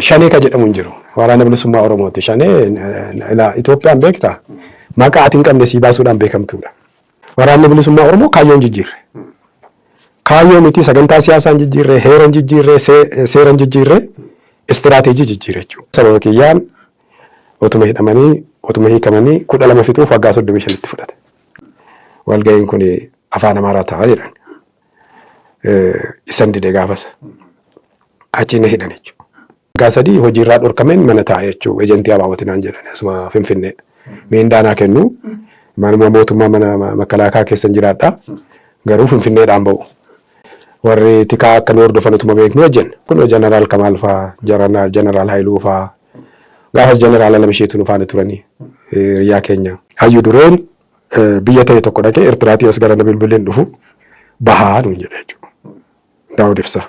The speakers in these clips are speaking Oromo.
Shanee ka jedhamu hin jiru. Waraana Bilisummaa Oromooti. Shanee ilaa Itoophiyaan beektaa? Maqaa ati hin qabne sii baasuudhaan beekamtuudha. Waraanni Bilisummaa Oromoo kaayyoo hin jijjiirre. Kaayyoo miti, sagantaa siyaasaa hin jijjiirre, heera hin jijjiirre, seera hin jijjiirre, istiraateejii jijjiirre jechuudha. Sababa kiyyaan otuma hidhamanii, otuma hiikamanii 12 fixuuf waggaa 35tti fudhate. Walga'iin kun afaan Amaaraa ta'a jedhan. Isan dide gaafas. Achi na hidhan jechuudha. Waggaa 3 hojiirraa dhorkameen mana taa'e jechuudha. Ejentii ABOti naan jedhan asuma Finfinnee. Miindaa naa kennu. Manuma mootummaa mana makalaakaa keessan jiraadha. Garuu Finfinneedhaan ba'u. Warri tikaa akka nu hordofan utuma beeknu hojjenna. Kun Jeneraal Kamaal fa'aa, Jeneraal Haayiluu fa'aa. Gaafas Jeneraal Alamsheetu nu faana turanii hiriyaa keenya. Hayyu dureen biyya ta'e tokko dhaqee Eertiraatii as gara na bilbileen dhufu bahaa nuun jedhe jechuudha. Daawud Ibsaa.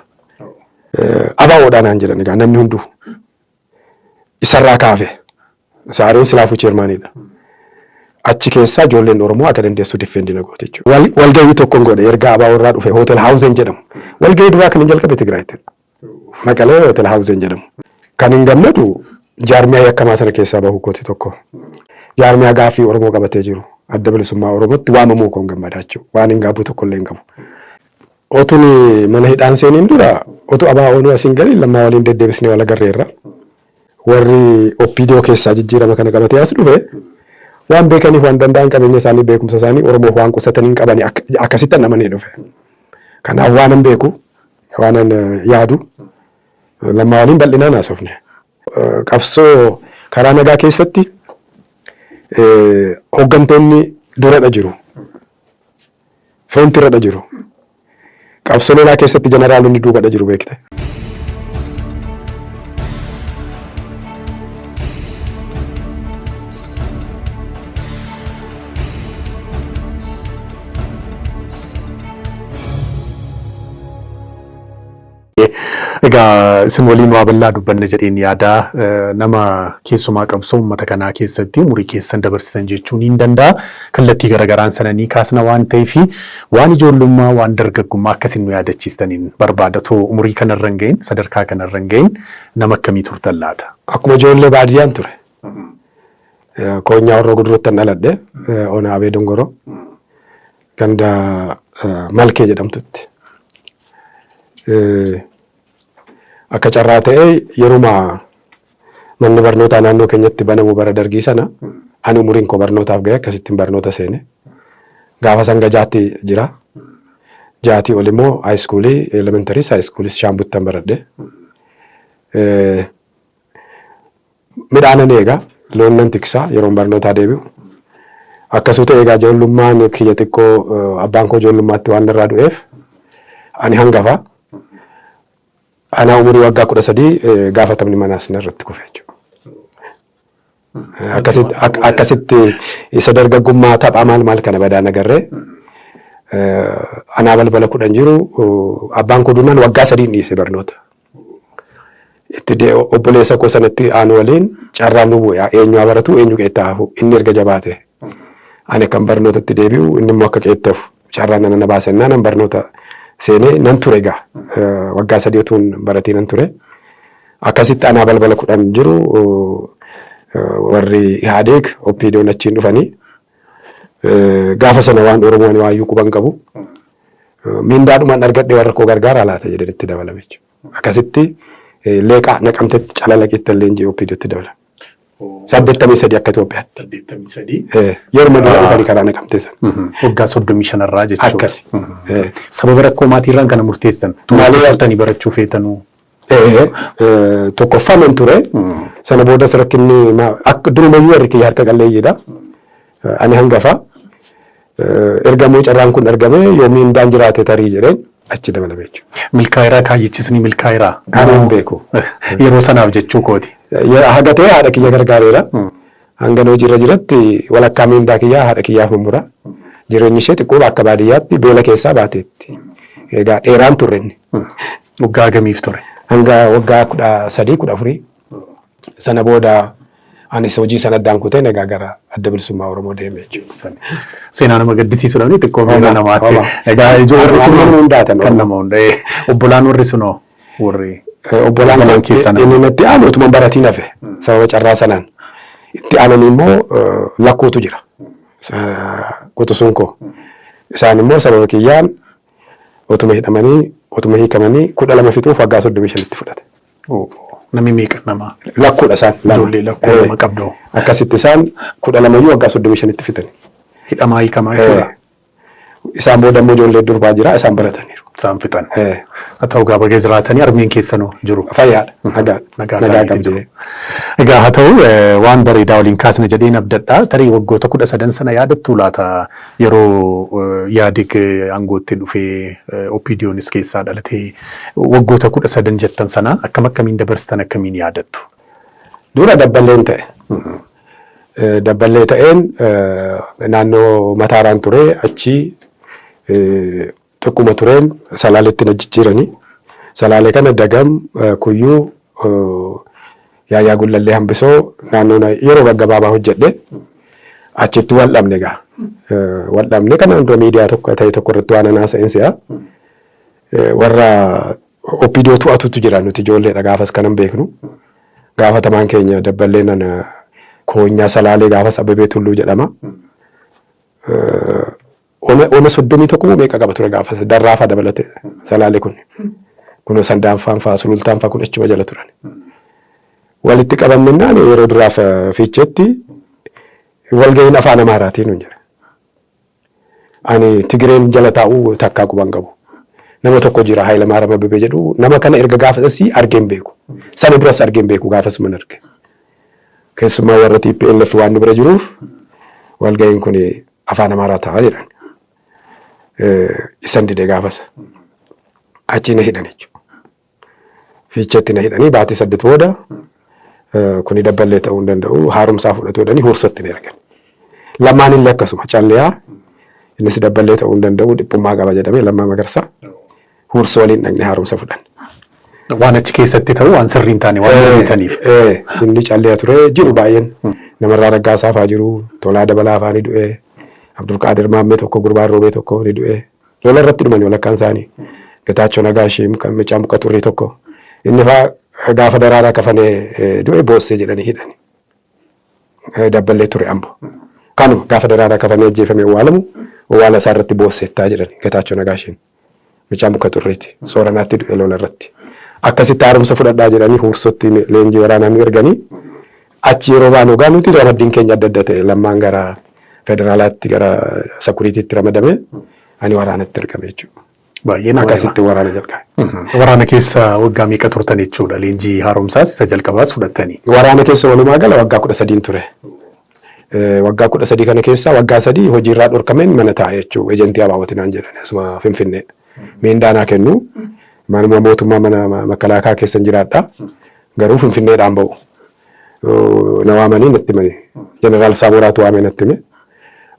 ABOdhaa naan jedhan egaa namni hunduu. Isarraa kaafe. Saareen silaafuu cheermaaniidha. Achi keessaa ijoolleen Oromoo akka dandeessu diffeendi na goote jechuudha. Walgahii tokkon godhe erga ABO irraa dhufe Hotel Hausen jedhamu. Walgahii duraa kan hin jalqabe Tigraayittidha. Maqalee Hotel Hausen jedhamu. Kan hin gammadu jaarmiyaa yakkamaa sana keessaa bahuu kooti tokko. Jaarmiyaa gaaffii Oromoo qabatee jiru Adda Bilisummaa Oromootti waamamuu koon gammadaa jechuudha. Waan hin gaabbuu tokko illee hin qabu. Otun mana hidhaan seeniin dura otu ABOn as hin galin Lammaa waliin deddeebisnee wal agarreerra. Warri OPDO keessaa jijjiirama kana qabatee as dhufe waan beekaniif waan danda'an qabeenya isaanii beekumsa isaanii Oromoof waan qusatan hin qabani akkasittan amanee dhufe. Kanaaf waanan beeku waanan yaadu Lammaa waliin bal'inaan haasofne. Qabsoo karaa nagaa keessatti hooggantoonni duradha jiru. Firoontii irradha jiru. Qabsoo lolaa keessatti jeneraalonni duubadha jiru beekte. Egaa isin waliin waa bal'aa dubbanna jedheen yaada. Nama keessumaa qabsoo uummata kanaa keessatti umurii keessan dabarsitan jechuun hin danda'a. Kallattii garagaraan sana ni kaasna waan ta'eef waan ijoollummaa waan dargaggummaa akkasin nu yaadachiistaniin barbaada. Otoo umurii kanarra hin gahin sadarkaa kanarra hin gahin nama akkamii turtan laata? Akkuma ijoollee baadiyyaan ture. Koonyaa Horroo Guduruuttan dhaladhe. Ona Abee Dongoroo. Ganda Malkee jedhamtutti. Akka carraa ta'ee yeruma manni barnootaa naannoo keenyatti banamu bara dargii sana ani umuriin koo barnootaaf ga'e akkasittiin barnoota seene. Gaafa sanga jaatti jira. Jaatii ol immoo haayiskuulii, elementaris haayiskuulis Shaambuttan baradhe. Midhaanan eega, loon nan tiksa yeroon barnootaa deebi'u. Akkasuu ta'e egaa ijoollummaan kiyya xiqqoo abbaan koo ijoollummaatti waan narraa du'eef ani hangafa. Anaa umurii waggaa 13 gaafatamni manaas narratti kufe jechuudha. Akkasitti akkasitti isa dargaggummaa taphaa maal maal kana badaan agarree anaa balbala 10 jiru abbaan koo duunaan waggaa sadiin dhiise barnoota. Itti obboleessa koo sanatti aanu waliin carraan nu bu'e eenyu haa baratu eenyu qe'etti haa hafu inni erga jabaate ani akkan barnootatti deebi'u inni immoo akka qe'etti hafu carraan nana na baase nan barnoota seenee nan ture egaa waggaa 3 utuun baratii nan ture. Akkasitti anaa balbala 10 jiru warri Ihaadeeg OPDOn achiin dhufanii gaafa sana waan Oromoo ani waayyuu quban qabu miindaadhumaan argadhe warra koo gargaaraa laata jedheen itti dabalame jechuudha. Akkasitti Leeqaa Naqamtetti Calalaqitti illee OPDOtti dabalame. 83 akka Itoophiyaatti. 83. Yeruma dura dhufanii karaa Naqamtee sana. Waggaa 35 irraa jechuudha. Akkasi. Sababa rakkoo maatiirraan kana murteessitan. Malee Turtanii barachuu feetanuu. Tokkoffaa nan ture. Sana boodas rakkinni akka durumayyuu warri kiyya harka qalleeyyiidha. Ani hangafa. Erga immoo carraan kun argame yoo miindaan jiraate tarii jedheen achi dabalame jechuudha. Milkaa'eeraa kaayyichisni milkaa'eeraa? Ani hin beeku. Yeroo sanaaf jechuu kooti. Haga ta'e haadha kiyya gargaareera. Hangan hojiirra jiratti walakkaa miindaa kiyyaa haadha kiyyaaf mummura. Jireenyi ishee xiqqoo akka baadiyyaatti beela keessaa baateetti. Egaa dheeraan turre inni. Waggaa hagamiif ture? Hanga waggaa 13, 14 sana booda anis hojii sana addaan kuteen egaa gara Adda Bilisummaa Oromoo deeme jechuudha. Seenaa nama gaddisiisudha miti xiqqoo miira Homa, namaatti. homa. Egaa ijoo warri Har'a sunoo nama hundaatan kan nama hunda. Obbolaan warri sunoo warri. Obbolaan Obbolaan keessan inni natti aanu utuma baratiin hafe sababa carraa sanaan. Itti aananii immoo lakkuutu jira. Quxisuun koo. Isaan immoo sababa kiyyaan otuma hidhamanii otuma hiikamanii 12 fixuuf waggaa 35tti fudhate. Namni meeqa nama? Lakkuudha isaan. Ijoollee lakkuu lama qabdu. Akkasitti isaan 12yyuu waggaa 35tti fixani. Hidhamaa hiikamaa jechuudha. Isaan booda immoo ijoollee durbaa jira, isaan barataniiru. Isaan fixan. Haa ta'u gaa, baga jiraatanii. Armeen keessanoo jiru? Fayyaadha. Nagaa. Nagaa isaaniitiin jiru. Egaa haa ta'u, waan bareedaa waliin kaasna jedheen abdadha. Tarii waggoota 13 sana yaadattuu laata, yeroo Yaadig aangootti dhufee OPDOnis keessaa dhalatee, waggoota 13 jettan sana akkam akkamiin dabarsitan, akkamiin yaadattu? Dura dabballeen ta'e. Dabballee ta'een naannoo Mataaraan ture, achi xiqquma tureen Salaaletti na jijjiiranii. Salaalee kana Dagam, Kuyyuu, Yaayyaa Gullallee, Hambisoo naannoo yeroo gaggabaabaa hojjedhe. Achitti wal dhabne egaa. Wal dhabne kana dura miidiyaa tokko ta'e tokko irratti waan anaa sa'in si'a. Warra OPDO to'atutu jira, nuti ijoolleedha gaafas kanan beeknu. Gaafatamaan keenya dabballeen ana koonyaa Salaalee gaafas Abebee Tulluu jedhama. Ona 31 moo meeqa qaba ture gaafas, Darraafaa dabalate Salaalee kun. Kunoo Sandaanfaan faa, Sulultaan faa kun achuma jala turan. Walitti qabamnennaan yeroo duraaf Fiicheetti walga'iin afaan Amaaraatiin nun jedhe. Ani Tigireen jala taa'uu takkaa quban qabu. Nama tokko jira Hayilamaariyaam Abbabee jedhu, nama kana erga gaafasii argeen beeku. Sana duras argeen beeku, gaafas man arge. Keessumaa warra TPLF waan nu bira jiruuf walga'iin kun afaan Amaaraa ta'a jedhan. Isan dide gaafas. Achi na hidhan jechuudha. Fiicheetti na hidhanii baatii 8 booda kuni dabballee ta'uu hin danda'u, haaromsaa fudhatu jedhanii Huursotti na ergan. Lamaan illee akkasuma Calliyaa, innis dabballee ta'uu hin danda'u, dhiphummaa qaba jedhamee, Lammaa Magarsaa Huursoo waliin dhaqnee haaromsa fudhanne. Waan achi keessatti ta'u waan sirrii hin taane waan hojjetaniif. Inni Calliyaa ture jiru baay'een, Namarraa Raggaasaa fa'aa jiru, Tolaa Dabalaa fa'aa ni du'e, Abdulqaadir Maammee tokko, gurbaan Roobee tokko ni du'e. Lola irratti dhumani walakkaan isaanii. Getaachoo Nagaashii mucaa muka xurrii tokko. Inni fa'aa gaafa Daraaraa Kafanee du'e boossee jedhanii hidhani. Dabballee ture Ambo. Kanuma gaafa Daraaraa Kafanee ajjeefame awwaalamu, awwaala isaa irratti boosseettaa jedhani Getaachoo Nagaashiin. Mucaa muka xurriiti. Sooranaatti du'e lola irratti. Akkasitti haaromsa fudhadhaa jedhanii Huursotti leenjii waraanaa nu erganii, achi yeroo baanu egaa nuti ramaddiin keenya adda adda ta'e. Lammaan gara federaalaatti, gara sakuriitiitti ramadame, ani waraanatti ergame jechuudha. Baay'ee nama Akkasitti waraana jalqabe. Waraana keessa waggaa meeqa turtan jechuudha? Leenjii haaromsaas isa jalqabaas fudhattanii. Waraana keessa walumaa gala waggaa 13n ture. Waggaa 13 kana keessa waggaa 3 hojiirraa dhorkameen mana taa'e jechuudha. Ejentii ABOti naan jedhan asuma Finfinnee. Miindaa naa kennu. Manuma mootummaa mana makalaakaa keessan jiraadha. Garuu Finfinneedhaan ba'u. Na waamanii natti himani. Jeneraal Saamoraatu waamee natti hime.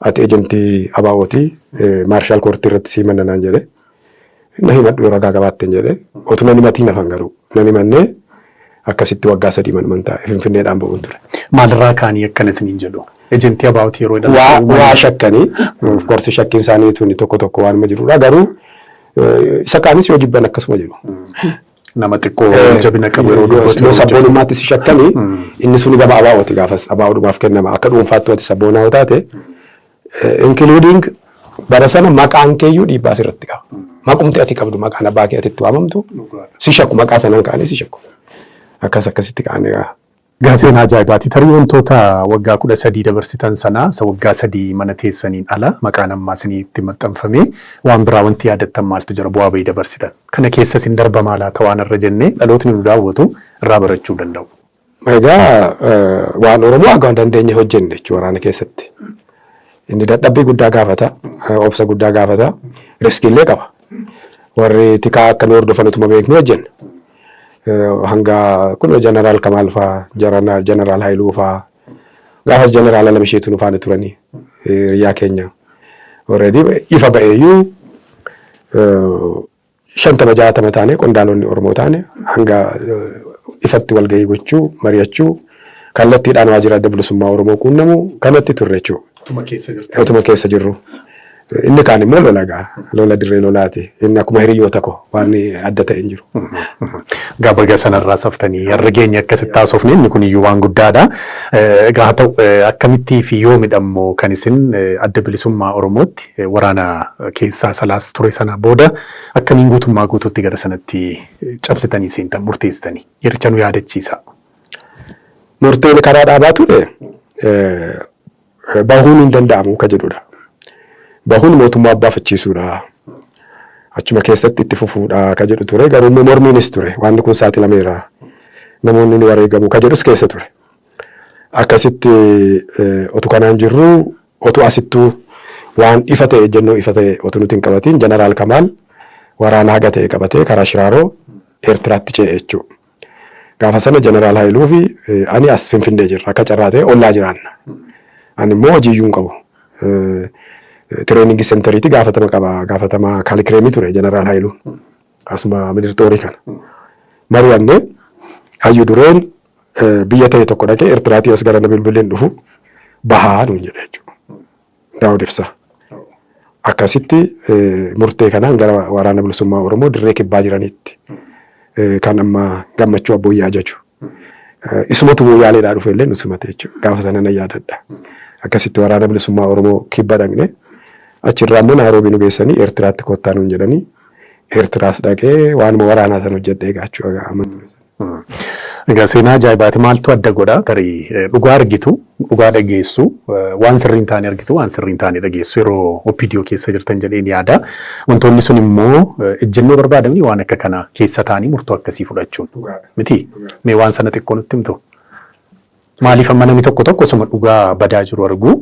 Ati ejentii ABOti, maarshaal koortii irratti sii manna naan jedhe. Na himadhu yoo ragaa qabaatteen jedhe. Otuma hin himatiin hafan garuu. Nan himannee, akkasitti waggaa 3 manuman taa'e, Finfinneedhaan ba'uun ture. Maalirraa kaanii akkana isiniin jedhu? Ejentii ABOti yeroo jedhamu Waa shakkanii, of course shakkiin isaanii tuni tokko tokko waanuma jirudha, garuu isa kaanis yoo jibban akkasuma jiru. Nama xiqqoo jabina qabu yeroo dubbatu. Yoo sabboonummaatti si shakkanii, inni suni gama ABOti, gaafas ABOdhumaaf kennama. Akka dhuunfaatti ati sabboonaa yoo taate, including bara sana maqaan keeyyuu dhiibbaa sirratti qaba. Maqumti ati qabdu, maqaan abbaa kee ati itti waamamtu si shakku, maqaa sanaan ka'anii si shakku. Akkas akkasitti ka'anii egaa. Egaa seenaa ajaa'ibaati. Tarii wantoota waggaa 13 dabarsitan sana, isa waggaa 3 mana teessaniin ala maqaan ammaa isinii itti maxxanfamee, waan biraa wanti yaadattan maaltu jira, bu'aa bahii dabarsitan? Kana keessa isin darbamaa laata waan irra jennee dhalootni nu daawwatu irraa barachuu danda'u? Egaa waan Oromoo akka dandeenye hojjenne jechuudha waraana keessatti. Inni dadhabbii guddaa gaafata, obsa guddaa gaafata, riskiillee qaba. Warri tikaa akka nu hordofan utuma beeknu hojjenna. Hanga kun Jeneraal Kamaal faa, Jeneraal Haayiluu faa, gaafas Jeneraal Alamsheetu nu faana turanii hiriyaa keenya. Already ifa ba'eeyyuu 50 60 taane, qondaalonni Oromoo taane, hanga ifatti walgahii gochuu, mari'achuu, kallattiidhaan waajjira Adda Bilisummaa Oromoo quunnamu kanatti turre jechuudha. Utuma keessa jirtan. Utuma keessa jirru. Inni kaan immoo lola gaa. Lola dirree lolaati. Inni akkuma hiriyoota koo waan adda ta'e hin jiru. Egaa baga sanarraa saftanii har'a geenye akkasitti haasofne inni kun iyyuu waan guddaadha. Egaa haa ta'u akkamittii fi yoomidha immoo kan isin adda bilisummaa Oromootti waraana keessaa salaas ture sana booda akkamiin guutummaa guutuutti gara sanatti cabsitanii seentan murteessitanii yericha nu yaadachiisa. Murteen karaa dhaabaa ture bahuun hin danda'amu ka jedhudha. Bahuun mootummaa abbaafachiisuudha. Achuma keessatti itti fufuudha ka jedhu ture. Garuu immoo mormiinis ture. Waanni kun saaxilameera. Namoonni ni wareegamu ka jedhus keessa ture. Akkasitti otu kanaan jirru otu asittuu waan ifa ta'e ejjennoo ifa ta'e otu nuti hin qabatiin Jeneraal Kamaal waraana haga ta'e qabatee karaa Shiraaroo Eertiraatti ce'e jechuudha. Gaafa sana Jeneraal Hayiluu fi ani as Finfinnee jirra. Akka carraa ta'e ollaa jiraanna. Ani immoo hojii iyyuu hin qabu. Tireeningii sentariitti gaafatama qaba. Gaafatama kaalikireemii ture Jeneraal Hayiluun. Asuma midirtoorii kana. Mari'annee hayyu dureen biyya ta'e tokko dhaqee Eertiraatii as gara na bilbileen dhufu bahaa nuun jedhe jechuudha. Daawud Ibsaa. Akkasitti murtee kanaan gara waraana bilisummaa Oromoo dirree kibbaa jiranitti kan amma gammachuu abbooyyee ajaju. Isumatu mooyaaleedhaa dhufe illee nu simate jechuudha. Gaafa sana nan yaadadha. Akkasitti waraana bilisummaa Oromoo kibba dhaqne achirraa immoo Naayiroobii nu geessanii Eertiraatti kottaa nuun jedhanii Eertiraas dhaqee waanuma waraanaa sana hojjedhee egaa jechuudha amma ture sana. Egaa seenaa ajaa'ibaati maaltu adda godha tarii dhugaa argitu dhugaa dhageessu waan sirrii hin taane argitu waan sirrii hin taane dhageessu yeroo OPDO keessa jirtan jedheen yaada. Wantoonni sun immoo ejjennoo barbaadamni waan akka kana keessa taa'anii murtoo akkasii fudhachuun miti. Mee waan sana xiqqoo nutti himtu. Maaliif amma namni tokko tokko osuma dhugaa badaa jiru argu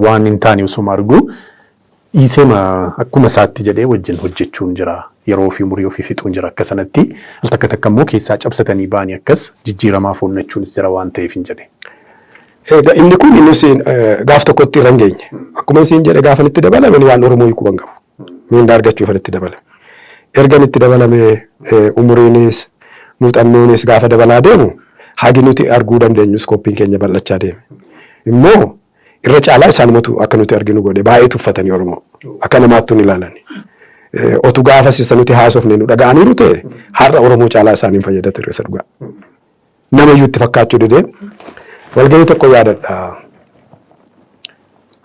waan hin taane osuma argu dhiiseema akkuma isaatti jedhee wajjin hojjechuun jira. Yeroo ofii umurii ofii fixuun jira akka sanatti. Al takka takka immoo keessaa cabsatanii ba'anii akkas jijjiiramaaf onnachuunis jira waan ta'eef hin jedhe. Egaa inni kun innis gaaf tokkotti irra hin geenye. Akkuma isin jedhe gaafan itti dabalame ani waan Oromoo hiikuu hin qabu. Miindaa argachuuf itti dabalame. Ergan itti dabalame umuriinis muuxannoonis gaafa dabalaa deemu hagi nuti arguu dandeenyus kooppiin keenya bal'achaa deeme. Immoo irra caalaa isaanumatu akka nuti arginu godhe baay'ee tuffatanii Oromoo akka namaattu hin ilaalani. Otu gaafas isa nuti haasofne nu dhaga'aniiru ta'e har'a Oromoo caalaa isaaniin fayyada ture isa dhugaa. Nama iyyuu itti fakkaachuu didee walgahii tokko yaadadha.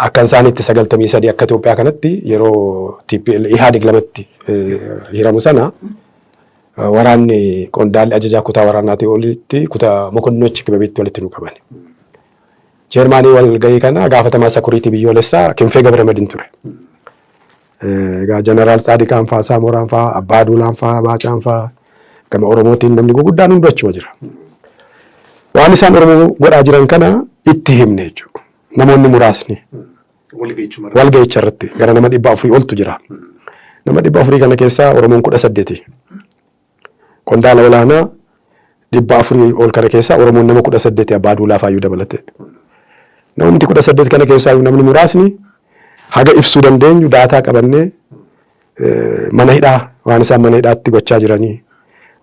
Akka isaan itti 93 akka Itoophiyaa kanatti yeroo TPL Ihaadig lamatti hiramu sana waraanni qondaalli ajajaa kutaa waraanaatii olitti kutaa mokonnochi kibabiitti walitti nu qaban. Cheermaanii walgahii kana gaafatamaa sakuriitii biyyoolessaa Kinfee Gabramadin ture. Egaa Jeneraal Tsaadiqaan fa'aa, Saamoraan fa'aa, Abbaa Duulaan fa'aa, Baacaan fa'aa gama Oromootiin namni guguddaan hundi achuma jira. Waan isaan Oromoo godhaa jiran kana itti himne jechuudha. Namoonni muraasni walga'icha irratti gara nama 400 oltu jira. Nama 400 kana keessaa Oromoon 18. Qondaala olaanaa 400 ol kana keessaa Oromoon nama 18 Abbaa Duulaa faayyuu dabalate. Namumti 18 kana keessaa namni muraasni haga ibsuu dandeenyu daataa qabannee mana hidhaa waan isaan mana hidhaatti gochaa jiranii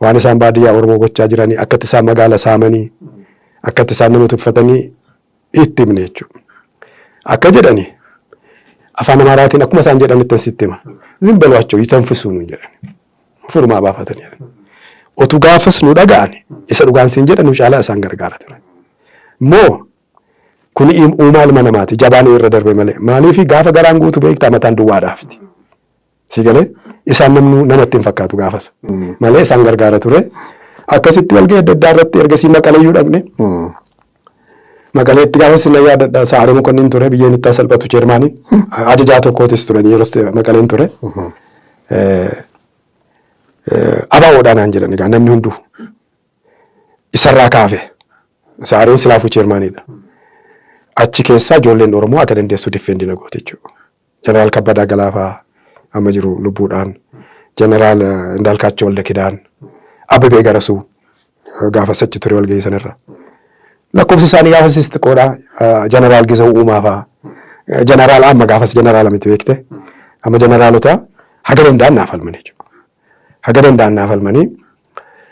waan isaan baadiyyaa Oromoo gochaa jiranii akkatti isaan magaala saamanii akkatti isaan nama tuffatanii itti himne jechuudha. Akka jedhani afaan Amaaraatiin akkuma isaan jedhanitti sitti hima. Zim balwaachoo yitanfisuu nuun jedhani. Furumaa baafatanii. Otu gaafas nu dhaga'an isa dhugaan siin jedhan nu caalaa isaan gargaara ture. Moo kuni uumaa ilma namaati jabaan irra darbe malee maaliif gaafa garaan guutu beektaa mataan duwwaadhaafti. Si galee isaan namnu namatti hin fakkaatu gaafas malee isaan gargaara ture. Akkasitti walgahii adda addaa irratti ergasii Maqaleeyyuu dhaqne. Maqaleetti gaafas na yaadadha Saaree Mokonnin ture biyyeen itti salphatu cheermaaniin ajajaa tokkootis turan yeroo Maqaleen ture. Abaawoodhaa naan jedhan egaa namni hunduu isarraa kaafe Saareen silaafuu cheermaaniidha. Achi keessaa ijoolleen Oromoo akka dandeessu diffeendi na goote jechuudha. Jeneraal Kabbadaa Galaafaa amma jiru lubbuudhaan, Jeneraal Indaalkaachoo Waldakidaan, Abbabee Garasuu gaafas achi ture walgahii sanarra. Lakkoofsi isaanii gaafas xiqqoodha. Jeneraal Gizaw Uumaa fa'aa. Jeneraal amma gaafas jeneraala miti beekte. Amma jeneraalota haga danda'an naaf falman jechuudha. Haga danda'an naaf falmanii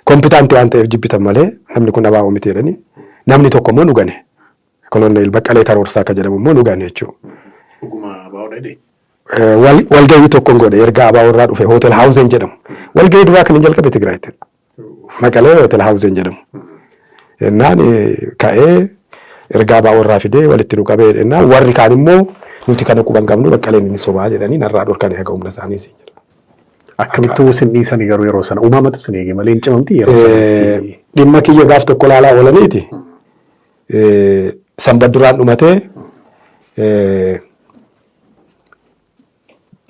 kompitaantii waan ta'eef jibbitan malee namni kun abaa'oo miti jedhanii namni tokko immoo nu gane. Koloneel Baqqalee Karoorsaa akka jedhamu immoo nu gane jechuudha. Dhuguma abaa'oodha jedhee? Walgahii tokkon godhe erga ABO irraa dhufe Hotel Hawuzen jedhamu. Walgahii duraa kan hin jalqabe Tigraayittidha. Maqalee Hotel Hawuzen jedhamu. Innaan ka'ee erga ABO irraa fidee walitti nu qabee innaan warri kaan immoo nuti kana quban qabnu Baqqaleen inni sobaa jedhanii narraa dhorkanii haga humna isaanii siin jedha. Akkamittuu isin dhiisanii garuu yeroo sana uumamatu isin eege malee hin cimamti yeroo sanatti. Dhimma kiyya gaaf tokko laalaa oolaniiti. Sanbat duraan dhumatee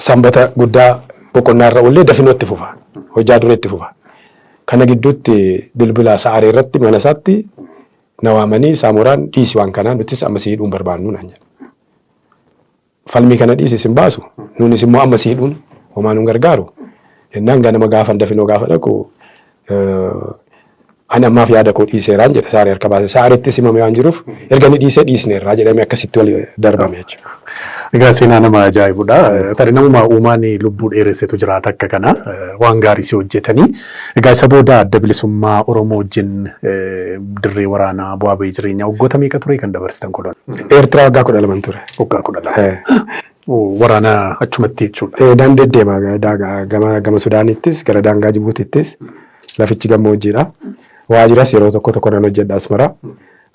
sanbata guddaa boqonnaa irra oollee dafinoo itti fufa. Hojjaa duree itti fufa. Kana gidduutti bilbila sa'aaree irratti mana isaatti na waamanii Saamoraan dhiisi waan kanaa nutis amma si hidhuun barbaannu naan jedhe. Falmii kana dhiisi sin baasu nuunis immoo amma si hidhuun homaa nun gargaaru. Jennaan ganama gaafan dafinoo gaafa dhaqu ani ammaaf yaada koo dhiiseeraan jedhe saaree harka baase. Saareettis himame waan jiruuf erga inni dhiisee dhiisneerraa jedhamee akkasitti wal darbame jechuudha. Egaa seenaa nama ajaa'ibudha. Tarii namuma uumaan lubbuu dheeressetu jiraata akka kana waan gaarii si hojjetanii. Egaa isa booda adda bilisummaa Oromoo wajjin dirree waraanaa bu'aa bahii jireenyaa waggoota meeqa ture kan dabarsitan kolon? Eertiraa waggaa 12 ture. Waggaa 12. Waraana achumatti jechuudha. Nan deddeema gama Sudaanittis gara daangaa Jibuutittis lafichi gammoojjiidha. Waajiras yeroo tokko tokko nan hojjedha Asmaraa.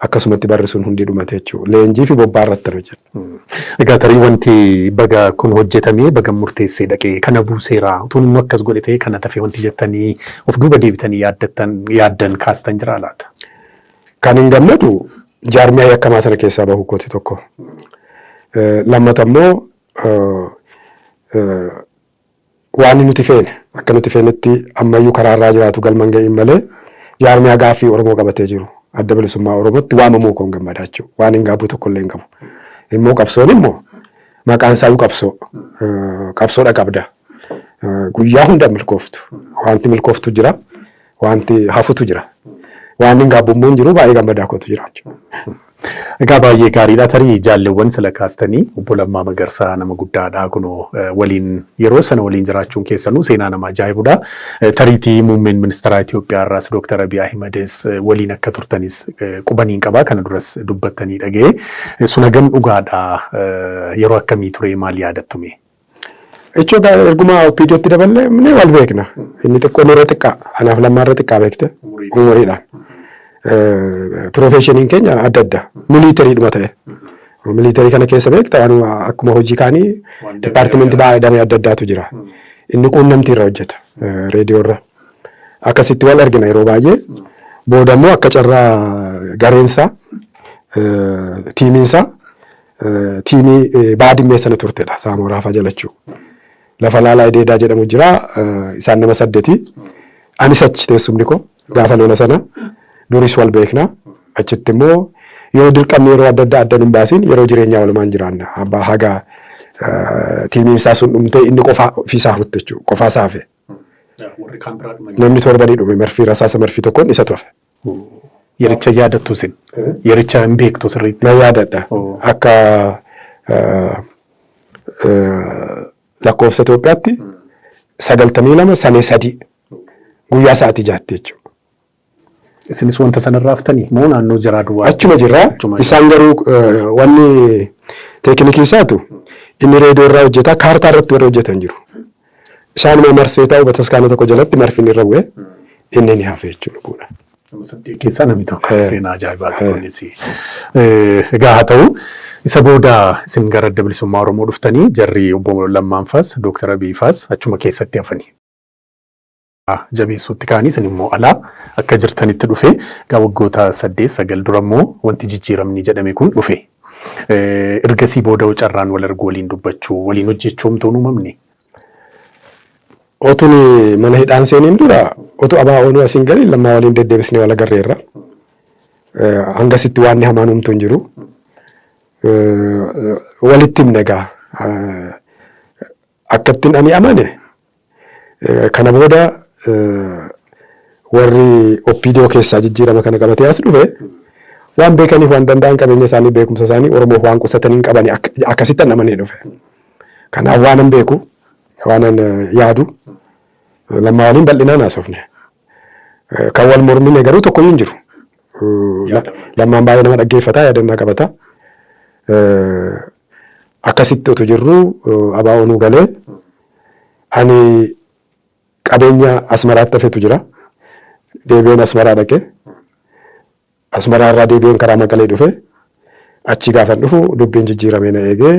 Akkasumatti barri sun hundi dhumate jechuudha. Leenjii fi bobbaa irratti nan hojjedha. Egaa tarii wanti baga kun hojjetamee baga murteessee dhaqee kana buuseera utuun immoo akkas godhe ta'ee kana tafe wanti jettanii of duuba deebitanii yaaddattan yaaddan kaastan jiraa laata? Kan hin gammadu jaarmiyaa yakkamaa sana keessaa bahuu kooti tokko. Lammata immoo waan nuti feene akka nuti feenetti ammayyuu karaa irraa jiraatu galma hin ga'iin malee jaarmiyaa gaaffii Oromoo qabatee jiru adda bilisummaa Oromootti waamamuu koon gammadaa jechuudha. Waan hin gaabbuu tokko illee hin qabu. Immoo qabsoon immoo maqaan isaayyuu qabsoo. Qabsoodha qabda. Guyyaa hunda milkooftu. Wanti milkooftu jira. Wanti hafutu jira. Waan hin gaabbu immoo hin jiru baay'ee gammadaa kootu jira jechuudha. Egaa baay'ee gaariidha. Tarii jaalleewwan sila kaastanii obbo Lammaa Magarsaa nama guddaadha. Kunoo waliin yeroo sana waliin jiraachuun keessanuu seenaa nama ajaa'ibudha. Tariitii muummeen ministeeraa Itoophiyaa irraas Dooktar Abiy Ahimedes waliin akka turtanis qubaniin qaba. Kana duras dubbattanii dhaga'e. Sun hagam dhugaadha? Yeroo akkamii ture maal yaadattume? Jechuun egaa erguma OPDOtti daballe ni wal beekna. Inni xiqqoo nurra xiqqaa. Anaaf lammaa irra xiqqaa beekte. Umuriidhaan. Piroofeeshiniin keenya adda adda. Miliitariidhuma ta'e. Miliitarii kana keessa beekta waanuma akkuma hojii kaanii dipaartimentii baay'ee damee adda addaatu jira. Inni quunnamtii irra hojjeta. Reediyoo irra. Akkasitti wal argina yeroo baay'ee. Booda immoo akka carraa gareensaa tiimiinsaa tiimii baadimmee sana turtedha Saamoraa fa'aa jalachuu. Lafa laalaa Ideedaa jedhamu jira isaan nama saddeti. Anis achi teessumni koo gaafa lola sana duris wal beekna. Achitti immoo yoo dirqamni yeroo adda addaa adda nun baasiin yeroo jireenyaa walumaan jiraanna. Abbaa haga tiimiin isaa sun dhumtee inni qofaa ofiisaa hafutti jechuudha. Qofaa isaa hafe. Namni torba ni dhume marfii rasaasa marfii tokkoon isatu hafe. Yericha yaadattu isin? Yericha hin beektu sirriitti? Nan yaadadha. Akka lakkoofsa Itoophiyaatti 92 sanee 3 guyyaa sa'aatii jaatti jechuudha. Isinis wanta sanarraa haftanii moo naannoo jaraa duwwaa? Achuma jirra. Isaan garuu wanni teeknikii isaatu inni reediyoo irraa hojjetaa kaartaa irratti warri hojjetan jiru. Isaanuma marsee taa'u bataskaana tokko jalatti marfin irra bu'e inni ni hafe jechuudha lubbuudhaan. Nama saddeet keessaa namni tokko seenaa ajaa'ibaati kunis. Egaa haa ta'u isa booda isin gara adda bilisummaa Oromoo dhuftanii jarri obbo Lammaan faas Dooktar Abiy faas achuma keessatti hafanii. Jabeessuutti ka'anii isin immoo alaa akka jirtanitti dhufe. Egaa waggoota 8 9 dura immoo wanti jijjiiramni jedhame kun dhufe. Ergasii booda carraan wal arguu waliin dubbachuu waliin hojjechuu homtuu hin uumamne. Otun mana hidhaan seeniin dura otu ABOn as hin galin Lammaa waliin deddeebisnee wal agarreerra. Hangasitti waanni hamaan homtuu hin jiru. Walitti himne egaa. Akkattin ani amane kana booda warri OPDO keessaa jijjiirama kana qabatee as dhufe waan beekaniif waan danda'an qabeenya isaanii beekumsa isaanii Oromoof waan qusatan hin qabani akkasittan amanee dhufe. Kanaaf waanan beeku waanan yaadu Lammaa waliin bal'inaan haasofne. Kan wal mormine garuu tokkoyyuu hin jiru. Lammaan baay'ee nama dhaggeeffata yaadannaa qabata. Akkasitti utuu jirru ABO nuu galee ani qabeenya Asmaraatti hafetu jira. Deebi'een Asmaraa dhaqe. Asmaraa irraa deebi'een karaa Maqalee dhufe. Achi gaafan dhufu dubbiin jijjiiramee na eegee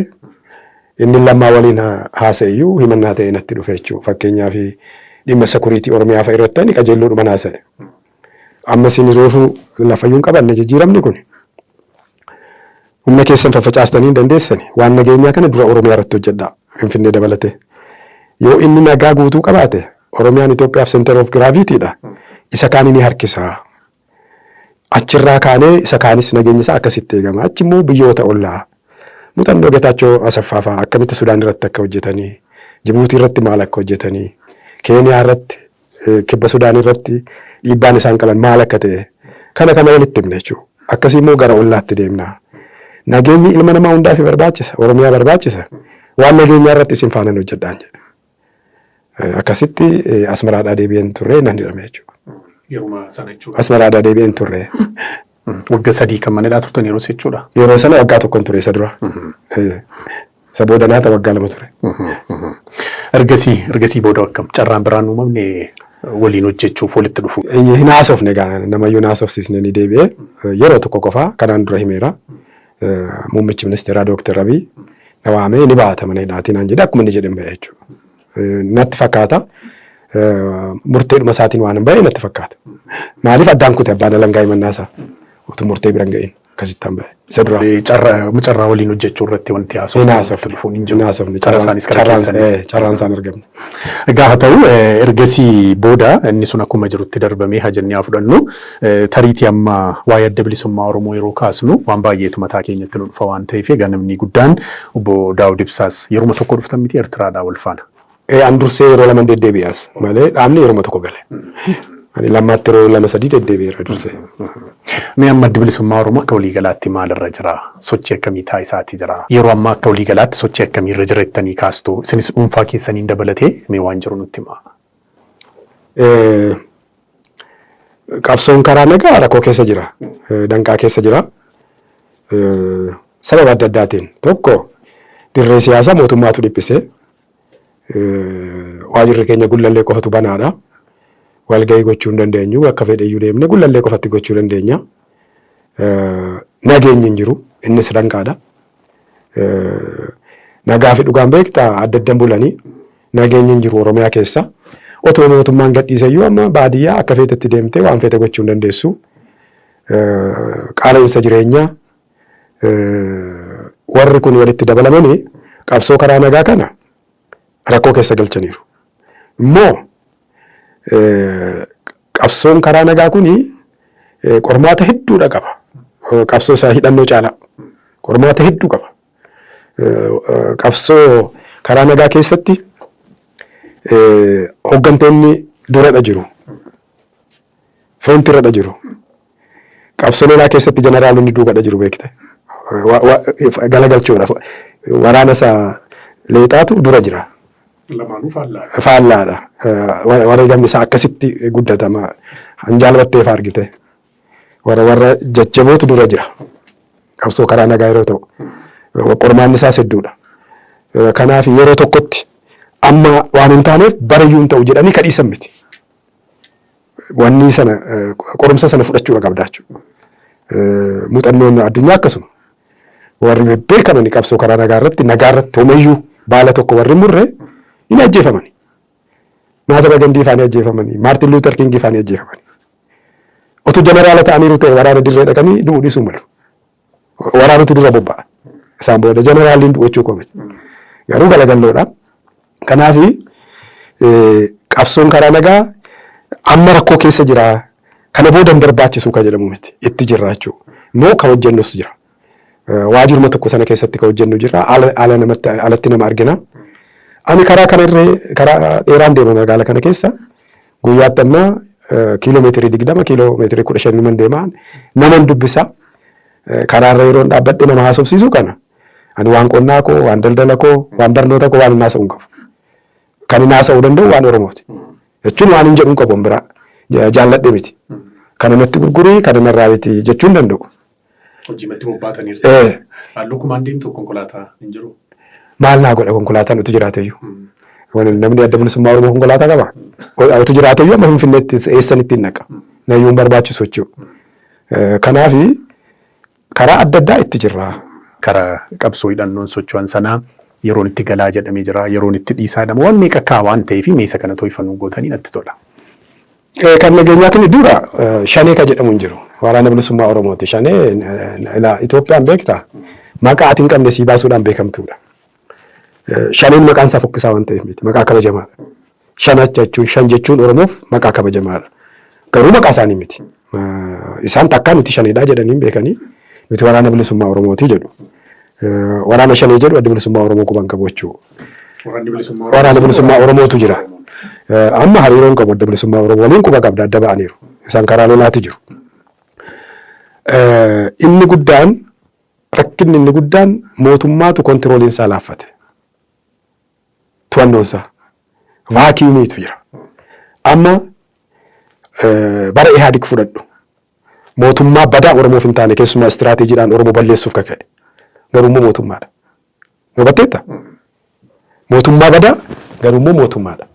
inni Lammaa waliin haasa'e iyyuu himannaa ta'ee natti dhufe jechuudha. Fakkeenyaaf dhimma sakuriitii Oromiyaa fa'a irratti ani qajeelloodhuman haasa'e. Amma isin reefu lafayyuu hin qabanne jijjiiramni kun. Humna keessan faffacaastanii hin dandeessani. Waan nageenyaa kana dura Oromiyaa irratti hojjedhaa. Finfinnee dabalatee. Yoo inni nagaa guutuu qabaate Oromiyaan Itoophiyaaf center of gravity dha. Isa kaan ni harkisa. Achirraa kaanee isa kaanis nageenyi isaa akkasitti eegama. Achi immoo biyyoota ollaa. Muuxannoo Getaachoo Asaffaa fa'aa akkamitti Sudaan irratti akka hojjetanii, Jibuutii irratti maal akka hojjetanii, Keeniyaa irratti, Kibba Sudaan irratti dhiibbaan isaan qaban maal akka ta'e kana kana walitti himna jechuudha. Akkasii immoo gara ollaatti deemna. Nageenyi ilma namaa hundaaf barbaachisa. Oromiyaa barbaachisa. Waan nageenyaa irratti isin faanan hojjedhaan jedha. Akkasitti Asmaraadhaa deebi'een turre nan hidhame jechuudha. Yeruma sana jechuudha. Asmaraadhaa deebi'een turre. Wagga 3 kan mana hidhaa turtan yeroo jechuudha. Yeroo sana waggaa tokkon ture isa dura. Isa booda naata waggaa 2 ture. Ergasii booda akkam carraan biraan uumamne waliin hojjechuuf walitti dhufu? Hin haasofne egaa, namayyuu hin haasofsiisne, ni deebi'e. Yeroo tokko qofaa kanaan dura himeera. Muummichi ministeeraa Dooktar Abiy na waamee ni baata mana hidhaatii naan jedhe, akkuma inni jedhe ba'e jechuudha. Natti fakkaata. Murteedhuma isaatiin waan hin ba'e natti fakkaata. Maaliif addaan kute abbaan alangaa himannaa isaa utuu murtee bira hin ga'in, akkasitti han ba'e. Isa dura. Carraa waliin hojjechuu irratti wanti haasofne walitti dhufuun hin jiru. Hin haasofne. Karaa isaanis karaa keessanis. Carraan isaan argamne. Egaa haa ta'u, ergasii booda inni sun akkuma jirutti darbamee haa jennee haa fudhannu. Tariitii amma waa'ee Adda Bilisummaa Oromoo yeroo kaasnu waan baay'eetu mataa keenyatti nu dhufa waan ta'eef, egaa namni guddaan obbo Daawud Ibsaas yeruma tokko dhuftan miti Eertiraadhaa wal faana? An dursee yeroo lama deddeebi'e as malee dhaabni yeruma tokko gale. Ani Lammaatti yeroo lama sadii deddeebi'eera dursee. Mee amma Addi Bilisummaa Oromoo akka waliigalaatti maalirra jira? Sochii akkamii taasisaati jira? Yeroo ammaa akka waliigalaatti sochii akkamiirra jira jettanii kaastu? Isinis dhuunfaa keessaniin dabalatee mee waan jiru nutti himaa. Qabsoon karaa nagaa rakkoo keessa jira. Danqaa keessa jira. Sababa adda addaatiin, tokko dirree siyaasaa mootummaatu dhiphisee, waajirri keenya Gullallee qofatu banaadha. Walgahii gochuu hin dandeenyu. Bakka fedhe iyyuu deemne Gullallee qofatti gochuu dandeenya. Nageenyi hin jiru. Innis danqaadha. Nagaa fi dhugaan beektaa adda addan bulanii, nageenyi hin jiru Oromiyaa keessa. Otoo mootummaan gadhiise iyyuu amma baadiyyaa akka feetetti deemtee waan feete gochuu hin dandeessu. Qaala'insa jireenyaa warri kun walitti dabalamanii qabsoo karaa nagaa kana rakkoo keessa galchaniiru. Immoo qabsoon karaa nagaa kuni qormaata hedduudha qaba. Qabsoo isaa hidhannoo caalaa qormaata hedduu qaba. Qabsoo karaa nagaa keessatti hooggantoonni duradha jiru. Firoontiirradha jiru. Qabsoo lolaa keessatti jeneraalonni duubadha jiru, beekte. Galagalchuudha. Waraana isaa leexaatu dura jira. Lamaanuu faallaadha. Faallaadha. Wareegamni isaa akkasitti guddatama. Hanjaalbattee fa'aa argite. Warra jajjabootu dura jira. Qabsoo karaa nagaa yeroo ta'u. Qormaanni isaas hedduudha. Kanaaf yeroo tokkotti amma waan hin taaneef barayyuu hin ta'u jedhanii kadhiisan miti. Wanni sana qorumsa sana fudhachuudha qabda jechuudha. Muuxannoon addunyaa akkasuma. Warri bebbeekaman qabsoo karaa nagaa irratti, nagaa irratti homayyuu baala tokko warri murre hin ajjeefamani. Mahatma Gandii faanii ajjeefamanii, Maartin Luuter Kingii faanii ajjeefamani. Otuu jeneraala ta'aniiru ta'e waraana dirree dhaqanii du'uu dhiisuu malu. Waraanatu dura bobba'a. Isaan booda jeneraalliin du'u jechuu koo miti. Garuu galagalloodha. Kanaaf qabsoon karaa nagaa amma rakkoo keessa jira. Kana booda hin barbaachisu kan jedhamu miti. Itti jirra jechuudha. Immoo kan hojjennus jira. Waajjiruma tokko sana keessatti kan hojjennu jira. Ala namatti alatti nama argina. Ani karaa kana irree karaa dheeraan deema magaala kana keessa. Guyyaatti amma kiiloo meetirii 20, kiiloo meetirii 15 naman deema. Naman dubbisa. Karaarra yeroon dhaabbadhe nama haasofsiisu kana. Ani waan qonnaa koo, waan daldala koo, waan barnoota koo waan hin haasa'u hin qabu. Kan hin haasa'uu danda'u waan Oromooti. Jechuun waan hin jedhu hin qabu biraa. Jaalladhe miti. Kana natti gurgurii, kana narraa miti jechuu hin danda'u. Hojiimatti bobbaataniirtu. Halluu kumaan deemtu konkolaataa hin jiru. Maal naa godha konkolaataan utu jiraate iyyuu. Namni Adda Bilisummaa Oromoo konkolaataa qaba. Utu jiraate iyyuu amma Finfinneetti eessan ittiin naqa. Nayyuu hin barbaachisu jechuudha. Kanaafi karaa adda addaa itti jirra. Karaa qabsoo hidhannoon socho'an sanaa yeroon itti galaa jedhamee jira. Yeroon itti dhiisaa jedhama. Waan meeqa kaa waan ta'eef meesa kana too'ifannuu gootanii natti tola. Kan nageenyaa kun dura Shanee kan jedhamu hin jiru. Waraana Bilisummaa Oromooti. Shanee Itoophiyaan beektaa? Maqaa ati hin qabne sii baasuudhaan beekamtuudha. Shaneen maqaan isaa fokkisaa waan ta'eef miti. Maqaa kabajamaadha. Shanacha jechuun shan jechuun Oromoof maqaa kabajamaadha. Garuu maqaa isaanii miti. Isaan takkaa nuti shaneedha jedhanii hin beekanii, nuti Waraana Bilisummaa Oromooti jedhu. Waraana Shanee jedhu Adda Bilisummaa Oromoo quban qabu jechuudha. Waraana Bilisummaa Oromootu jira. Amma hariiroon qabu Adda Bilisummaa Oromoo waliin quba qabda, adda ba'aniiru. Isaan karaa lolaati jiru. Inni guddaan, rakkinni inni guddaan, mootummaatu controliin isaa laaffate. To'annoon isaa. Vacuumiitu jira. Amma bara Ihaadig fudhadhu. Mootummaa badaa Oromoof hin taane, keessumaa istiraateejiidhaan Oromoo balleessuuf kaka'e. Garuu immoo mootummaadha. Hubatteetta? Mootummaa badaa garuu immoo mootummaadha.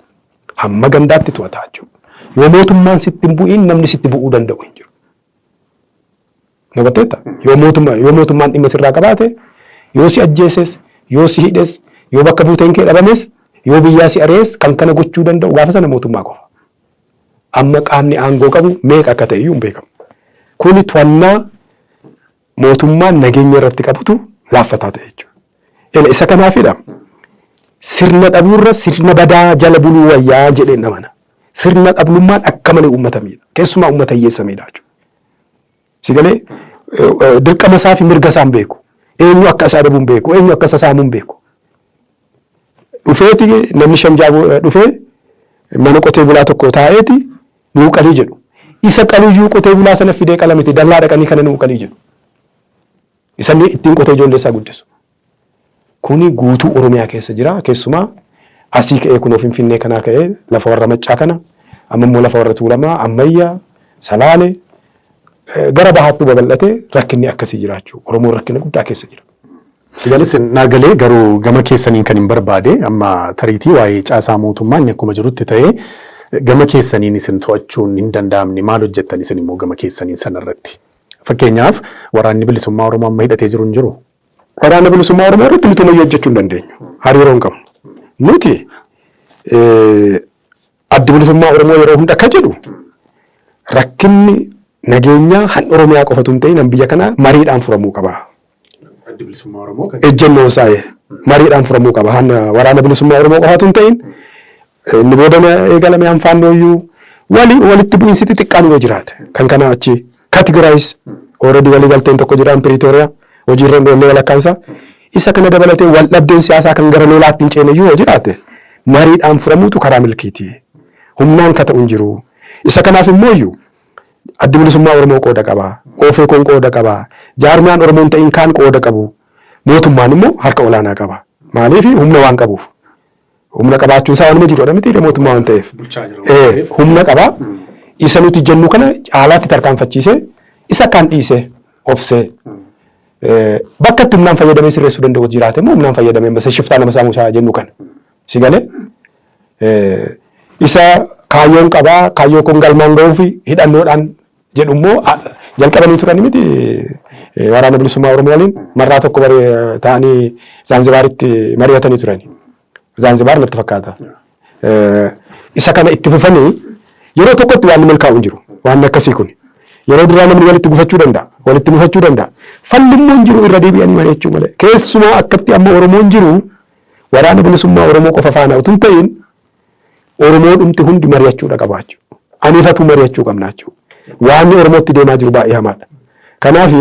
Hamma gandaatti to'ataa jechuudha. Yoo mootummaan sitti hin bu'iin namni sitti bu'uu danda'u hin jiru. Hubatteetta? Yoo mootummaan dhimma sirraa qabaate, yoo si ajjeeses, yoo si hidhes, yoo bakka buuteen kee dhabames, yoo biyyaa si ari'es, kan kana gochuu danda'u gaafa sana mootummaa qofa. Amma qaamni aangoo qabu meeqa akka ta'e iyyuu hin beekamu. Kuni to'annaa mootummaan nageenya irratti qabutu laaffataa ta'e jechuudha. Ela isa kanaafidha sirna dhabuurra sirna badaa jala buluu wayyaa jedheen amana. Sirna dhablummaan akka malee uummata miidha. Keessumaa uummata hiyyeessa miidha jechuudha. Si galee, dirqama isaa fi mirga isaa hin beeku. Eenyu akka isaa dhabuu hin beeku. Eenyu akka isa saamuu hin beeku. Dhufeeti namni shan ja'a dhufee mana qotee bulaa tokko taa'eeti nuu qalii jedhu. Isa qaluyyuu qotee bulaa sana fidee qala miti, dallaa dhaqanii kana nuu qalii jedhu. Isa inni ittiin qotee ijoollee isaa guddisu. Kuni guutuu Oromiyaa keessa jira. Keessumaa asii ka'ee kunoo Finfinnee kanaa ka'ee lafa warra Maccaa kana, amma immoo lafa warra Tuulamaa, Ammayyaa, Salaale, gara bahaatti babal'atee rakkinni akkasii jiraachuu, Oromoon rakkina guddaa keessa jira. Isin naa galee, garuu gama keessaniin kan hin barbaade amma tariitii waa'ee caasaa mootummaa inni akkuma jirutti ta'ee, gama keessaniin isin to'achuun hin danda'amne, maal hojjettan isin immoo gama keessaniin sanarratti? Fakkeenyaaf, Waraanni Bilisummaa Oromoo amma hidhatee jiru hin jiru. Waraana Bilisummaa Oromoo irratti nuti homayyuu hojjechuu hin dandeenyu. Hariiroo hin qabnu. Nuti Addi Bilisummaa Oromoo yeroo hunda akka jedhu, rakkinni nageenyaa han Oromiyaa qofatu hin ta'in han biyya kanaa mariidhaan furamuu qaba. Addi Bilisummaa Oromoo kan Ejjennoon isaa mariidhaan furamuu qaba. Han Waraana Bilisummaa Oromoo qofatu hin ta'in, inni booda eegalame han Faannooyyuu wali walitti bu'iinsi xixiqqaan yoo jiraate kan kana achi categorize already walii galteen tokko jira Piriitooriyaa hojiirra hin oolle walakkaansaa, isa kana dabalatee wal dhabdeen siyaasaa kan gara lolaatti hin ceene yoo jiraate mariidhaan furamuutu karaa milkiiti. Humnaan ka ta'u hin jiru. Isa kanaaf immoo iyyuu Addi Bilisummaa Oromoo qooda qaba. OFCOn qooda qaba. Jaarmiyaan Oromoo hin ta'in kaan qooda qabu. Mootummaan immoo harka olaanaa qaba. Maaliif? Humna waan qabuuf. Humna qabaachuun isaa waanuma jirudha miti, mootummaa waan ta'eef. Bulchaa jira waan ta'eef. Humna qaba. Isa nuti jennu kana caalaatti tarkaanfachiisee, isa kaan dhiisee obsee, bakka itti humnaan fayyadamee sirreessuu danda'u jiraate immoo humnaan fayyadamee basa shiftaa nama saamuu isaa jennu kana. Si galee, isa kaayyoon qabaa, kaayyoo kun galmaan ga'uuf hidhannoodhaan jedhu immoo jalqabanii turani miti. Waraana Bilisummaa Oromoo waliin marraa tokko ta'anii Zaanzibaaritti mari'atanii turani. Zaanzibaar natti fakkaata. Isa kana itti fufanii yeroo tokkotti waan milkaa'u hin jiru. Waan akkasii kun. Yeroo duraa namni walitti gufachuu danda'a. Walitti mufachuu danda'a. Falli immoo hin jiru irra deebi'anii mari'achuu malee. Keessumaa akkatti amma Oromoon jiru, Waraana Bilisummaa Oromoo qofa faana utuu hin ta'in Oromoo dhumti hundi mari'achuudha qaba jechuudha. Aniifatu mari'achuu qabna jechuudha. Waan Oromootti deemaa jiru baay'ee hamaadha. Kanaaf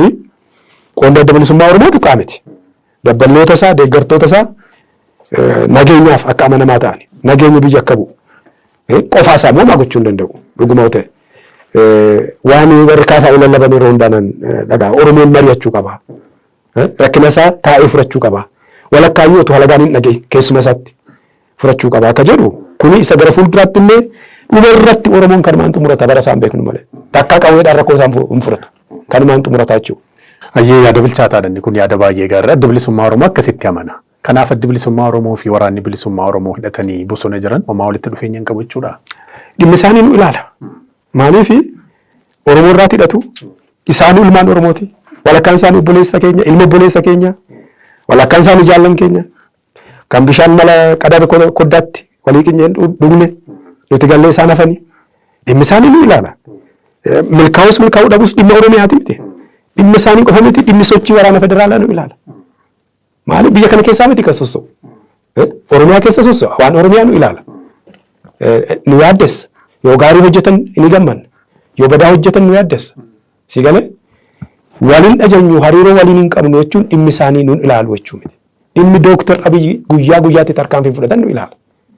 qoonni Adda Bilisummaa Oromootu qaamiti. Dabballoota isaa, deeggartoota isaa nageenyaaf akka amanamaa ta'an, nageenya biyya akka bu'u. Qofaa isaa immoo maa gochuu hin danda'u dhuguma yoo ta'e. Waan warri kaafaa lallaban yeroo hundaan dhagaa, Oromoon mari'achuu qaba. Rakkina isaa taa'ee furachuu qaba. Walakkaayyuu otoo halagaan hin dhagahin keessuma isaatti furachuu qaba akka jedhu, kuni isa gara fuulduraatti illee dhuma irratti Oromoon kanumaan xumurata, bara isaan beeknu malee. Takkaa qawweedhaan rakkoo isaan hin furatu. Kanumaan xumurata jechuudha. Ayyee, yaada bilchaataadha inni kun, yaada baay'ee gaariidha. Adda Bilisummaa Oromoo akkasitti amana. Kanaaf Addi Bilisummaa Oromoo fi Waraanni Bilisummaa Oromoo hidhatanii bosona jiran homaa walitti dhufeenya hin qabu jechuudha. Dhimmi isaanii nu ilaala. Maaliif Oromoo irraatti hidhatu? Isaanii ilmaan Oromooti. Walakkaan isaanii obboleessa keenya, ilma obboleessa keenya, walakkaan isaanii jaallan keenya. Kan bishaan mala qadaada koddaatti walii qinyeen dhugne nuti gallee isaan hafanii. Dhimmi isaanii nu ilaala. Milkaa'us milkaa'uu dhabus dhimma Oromiyaati miti. Dhimma isaanii qofa miti, dhimmi sochii waraana federaalaa nu ilaala. Maaliif biyya kana keessaa miti kan sosso'u? Oromiyaa keessa sosso'a. Waan Oromiyaa nu ilaala. Nu yaaddessa. Yoo gaarii hojjetan ni gammanna. Yoo badaa hojjetan nu yaaddessa. Si galee? Waliin ajanyu hariiroo waliin hin qabnu jechuun dhimmi isaanii nun ilaalu jechuu miti. Dhimmi Dooktar Abiyyi guyyaa guyyaatti tarkaanfii fudhatan nu ilaala.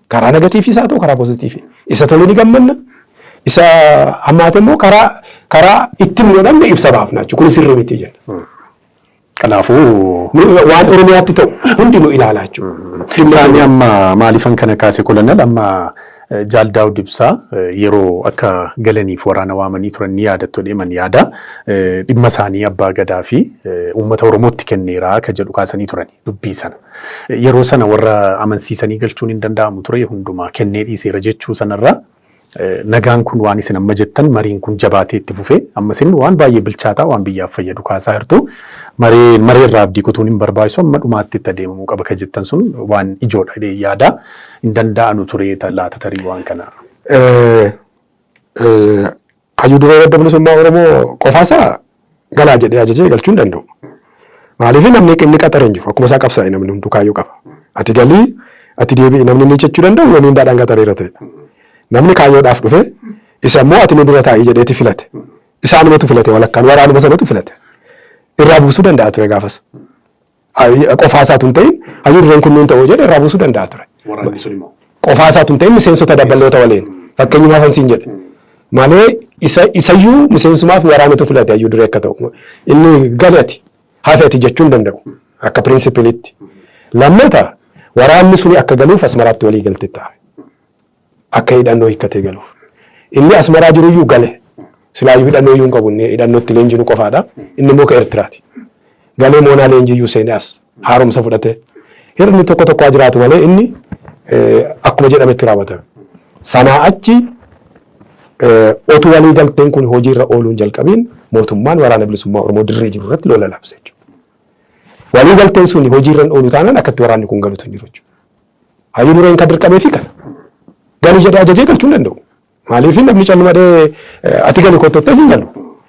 Karaa negatiiviis haa ta'u karaa poozitiivii. Isa tole ni gammanna. Isa hammaate immoo karaa ittiin nu dhabne ibsa baafna jechuudha. Kun sirrii miti jenna. Kanaafuu waan Oromiyaatti ta'u hundi nu ilaala jechuudha. Isaanii amma maaliifan kana kaase kolonel, amma Jaal Daawud Ibsaa yeroo akka galaniif waraana waamanii turan ni yaadattu deeman yaada. Dhimma isaanii abbaa gadaa fi uummata Oromootti kenneera akka jedhu kaasanii turan dubbii sana. Yeroo sana warra amansiisanii galchuun hin danda'amu ture, hundumaa kennee dhiiseera jechuu sanarraa nagaan kun waan isin amma jettan mariin kun jabaatee itti fufee amma isin waan baay'ee bilchaataa waan biyyaaf fayyadu kaasaa jirtu, maree mareerraa abdii kutuun hin barbaachisu, amma dhumaatti itti adeemamuu qaba ka jettan sun waan ijoodha jedhee yaada. Hin danda'anu ture laata tarii waan kana? Hayyuu duree Adda Bilisummaa Oromoo qofaasaa galaa jedhee ajajee galchuu hin danda'u. Maaliif namni inni qaxare hin jiru. Akkuma isaa qabsaa'e namni hunduu kaayyoo qaba. Ati galii, ati deebi'i namni inni jechuu danda'u yoo miindaadhaan qaxareera ta'e. Namni kaayyoodhaaf dhufe isa immoo ati nu dura taa'ii jedheeti filate. Isaanumatu filate, walakkaan waraanuma sanatu filate. Irraa buusuu danda'a ture gaafas. Qofaa isaatu hin ta'in, hayyuu dureen kun nuun ta'uu jedhe irraa buusuu danda'a ture. Waraanni sun immoo. Qofaa isaatu hin ta'in, miseensota dabballoota waliin. Fakkeenyumaaf an siin jedhe. Malee isa isayyuu miseensumaaf waraanatu filate hayyuu duree akka ta'u. Inni gali, ati hafe ati jechuu hin danda'u. Akka pirinsipiliitti. Lammata, waraanni suni akka galuuf Asmaraatti walii galte ta'a. Akka hidhannoo hiikkatee galuuf. Inni Asmaraa jiruyyuu gale. Silaayyuu hidhannoo iyyuu hin qabu, inni hidhannootti leenjinu qofaadha. Inni immoo ka Eertiraati. Galee moonaa leenjiyyuu seenee as haaromsa fudhatee. Hirni tokko tokko haa jiraatu malee inni akkuma jedhametti raawwatame. Sanaa achi otuu walii galteen kun hojiirra ooluun jalqabiin mootummaan Waraana Bilisummaa Oromoo dirree jiru irratti lola labse jechuudha. Walii galteen sun hojiirra hin oolu taanaan akkatti waraanni kun galutu hin jiru jechuudha. Hayyuu dureen kan dirqamee fi kana. Gali jedhee ajajee galchuu hin danda'u. Maaliif namni callumadhee ati gali kottottee hin galu.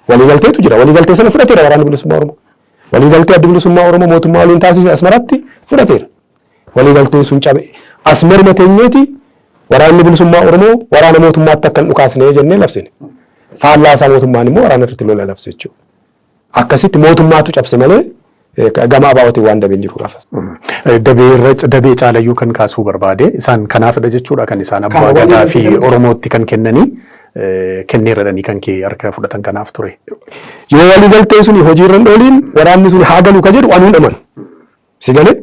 Walii galteetu jira. Walii galtee sana fudhateera Waraanni Bilisummaa Oromoo. Walii galtee Addi Bilisummaa Oromoo mootummaa waliin taasise Asmaratti fudhateera. Walii galteen sun cabe. Asmaruma teenyeeti Waraanni Bilisummaa Oromoo waraana mootummaatti akka hin dhukaasne jennee labsine. Faallaa isaa mootummaan immoo waraana irratti lola labse jechuudha. Akkasitti mootummaatu cabse malee gama ABOtiin waan dabeen jiru gaafas. Dabee irra dabee caalayyuu kan kaasuu barbaade isaan kanaafidha jechuudha, kan isaan abbaa gadaa fi Oromootti kan kennanii kenneerradhanii kan kee harka fudhatan kanaaf ture. Yoo walii galteen suni hojiirra hin ooliin waraanni sun haa galu ka jedhu anuun amanu. Si galee,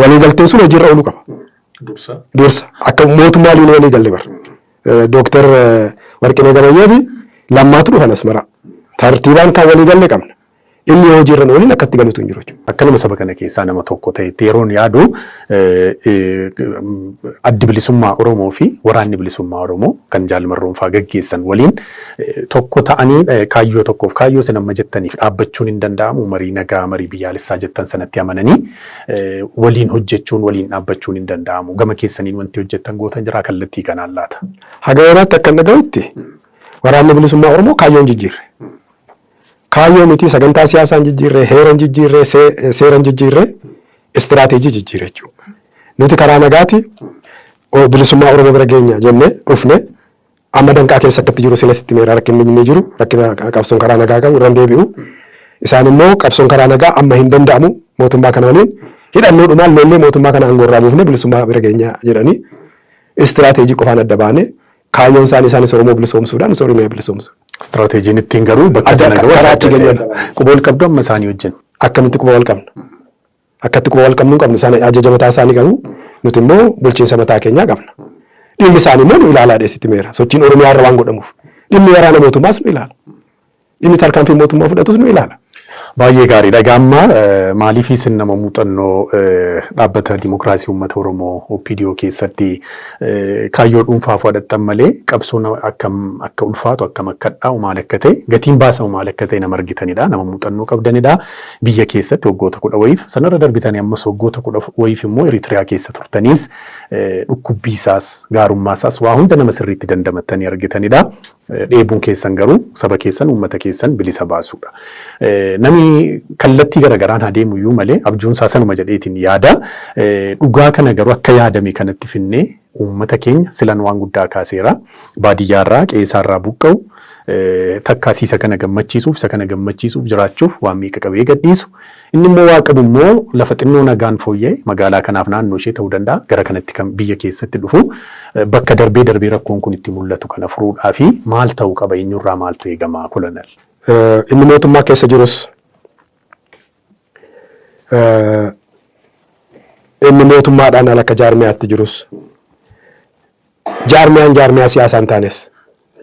walii galteen sun hojiirra ooluu qaba. Dursa. Dursa akka mootummaa waliin walii galle bara. Dooktar Warqinee Gabayyoo fi Lammaatu dhufan Asmaraa. Tartiibaan kan walii galle qabna. Inni yoo hojiirra hin ooliin akkatti galuutu hin jiru jechuudha. Akka nama saba kana keessaa nama tokko ta'etti yeroon yaadu, Addi Bilisummaa Oromoo fi Waraanni Bilisummaa Oromoo kan Jaal Marroon fa'aa gaggeessan waliin tokko ta'anii kaayyoo tokkoof, kaayyoo isin amma jettaniif dhaabbachuun hin danda'amu, marii nagaa, marii biyyaalessaa jettan sanatti amananii waliin hojjechuun, waliin dhaabbachuun hin danda'amu. Gama keessaniin wanti hojjettan gootan jira kallattii kanaan laata? Haga yoonaatti akka hin dhaga'utti Waraanni Bilisummaa Oromoo kaayyoo hin jijjiirre. Kaayyoo miti, sagantaa siyaasaa hin jijjiirre, heera hin jijjiirre, seera hin jijjiirre, istiraateejii jijjiirre jechuudha. Nuti karaa nagaati bilisummaa Oromoo bira geenya jennee dhufne, amma danqaa keessa akkatti jiru sila sitti meera, rakkinni inni jiru rakkina qabsoon karaa nagaa qabu irra hin deebi'u. Isaan immoo qabsoon karaa nagaa amma hin danda'amu, mootummaa kana waliin hidhannoodhumaan lollee mootummaa kana aangoo irraa buufne bilisummaa bira geenya jedhanii, istiraateejii qofaan adda baane. Kaayyoon isaanii isaanis Oromoo bilisoomsuudhaan, nus Oromiyaa bilisoomsu. Istiraateejiin ittiin garuu bakka Adda sana gahu karaa adda achi geenyu ta'edha. adda baane. Quba wal qabdu amma isaanii wajjin? Akkamitti quba wal qabna? Akkatti quba wal qabnu hin qabnu. Isaan ajaja mataa isaanii qabu. Nuti immoo bulchiinsa mataa keenyaa qabna. Dhimmi isaanii immoo nu ilaalaa dheessitti meera. Sochiin Oromiyaa irra waan godhamuuf. Dhimmi waraana mootummaas nu ilaala. Dhimmi tarkaanfii mootummaa fudhatus nu ilaala. Baay'ee gaariidha. Egaa amma maaliif isin nama muuxannoo dhaabbata Dimokiraasii Uummata Oromoo OPDO keessatti kaayyoo dhuunfaa fudhattan malee qabsoon akkam akka ulfaatu, akkam akka hadhaa'u, maal akka ta'e, gatiin baasamu maal akka ta'e nama argitanidha. Nama muuxannoo qabdanidha. Biyya keessatti waggoota 10 wayiif sanarra darbitanii ammas waggoota 10 wayiif immoo Eritiriyaa keessa turtaniis dhukkubbii isaas gaarummaa isaas waa hunda nama sirriitti dandamattanii argitanidha. Dheebuun keessan garuu saba keessan, uummata keessan bilisa baasuudha. Namni kallattii garagaraan haa deemu iyyuu malee abjuun isaa sanuma jedheetiin yaada. Dhugaa kana garuu akka yaadame kanatti finnee uummata keenya silan waan guddaa kaaseera. Baadiyyaarraa, qe'eesaarraa buqqa'u, takkaa isa kana gammachiisuuf, isa kana gammachiisuuf jiraachuuf waan meeqa qabee gadhiisu. Inni immoo waa qabu immoo lafa xinnoo nagaan fooyya'e magaalaa kanaaf naannoo ishee ta'uu danda'a gara kanatti kan biyya keessatti dhufu bakka darbee darbee rakkoon kun itti mul'atu kana furuudhaa fi maal ta'uu qaba, eenyurraa maaltu eegama, Kolonel? Inni mootummaa keessa jirus, inni mootummaadhaan ala akka jaarmiyaatti jirus, jaarmiyaan jaarmiyaa siyaasaa hin taanes,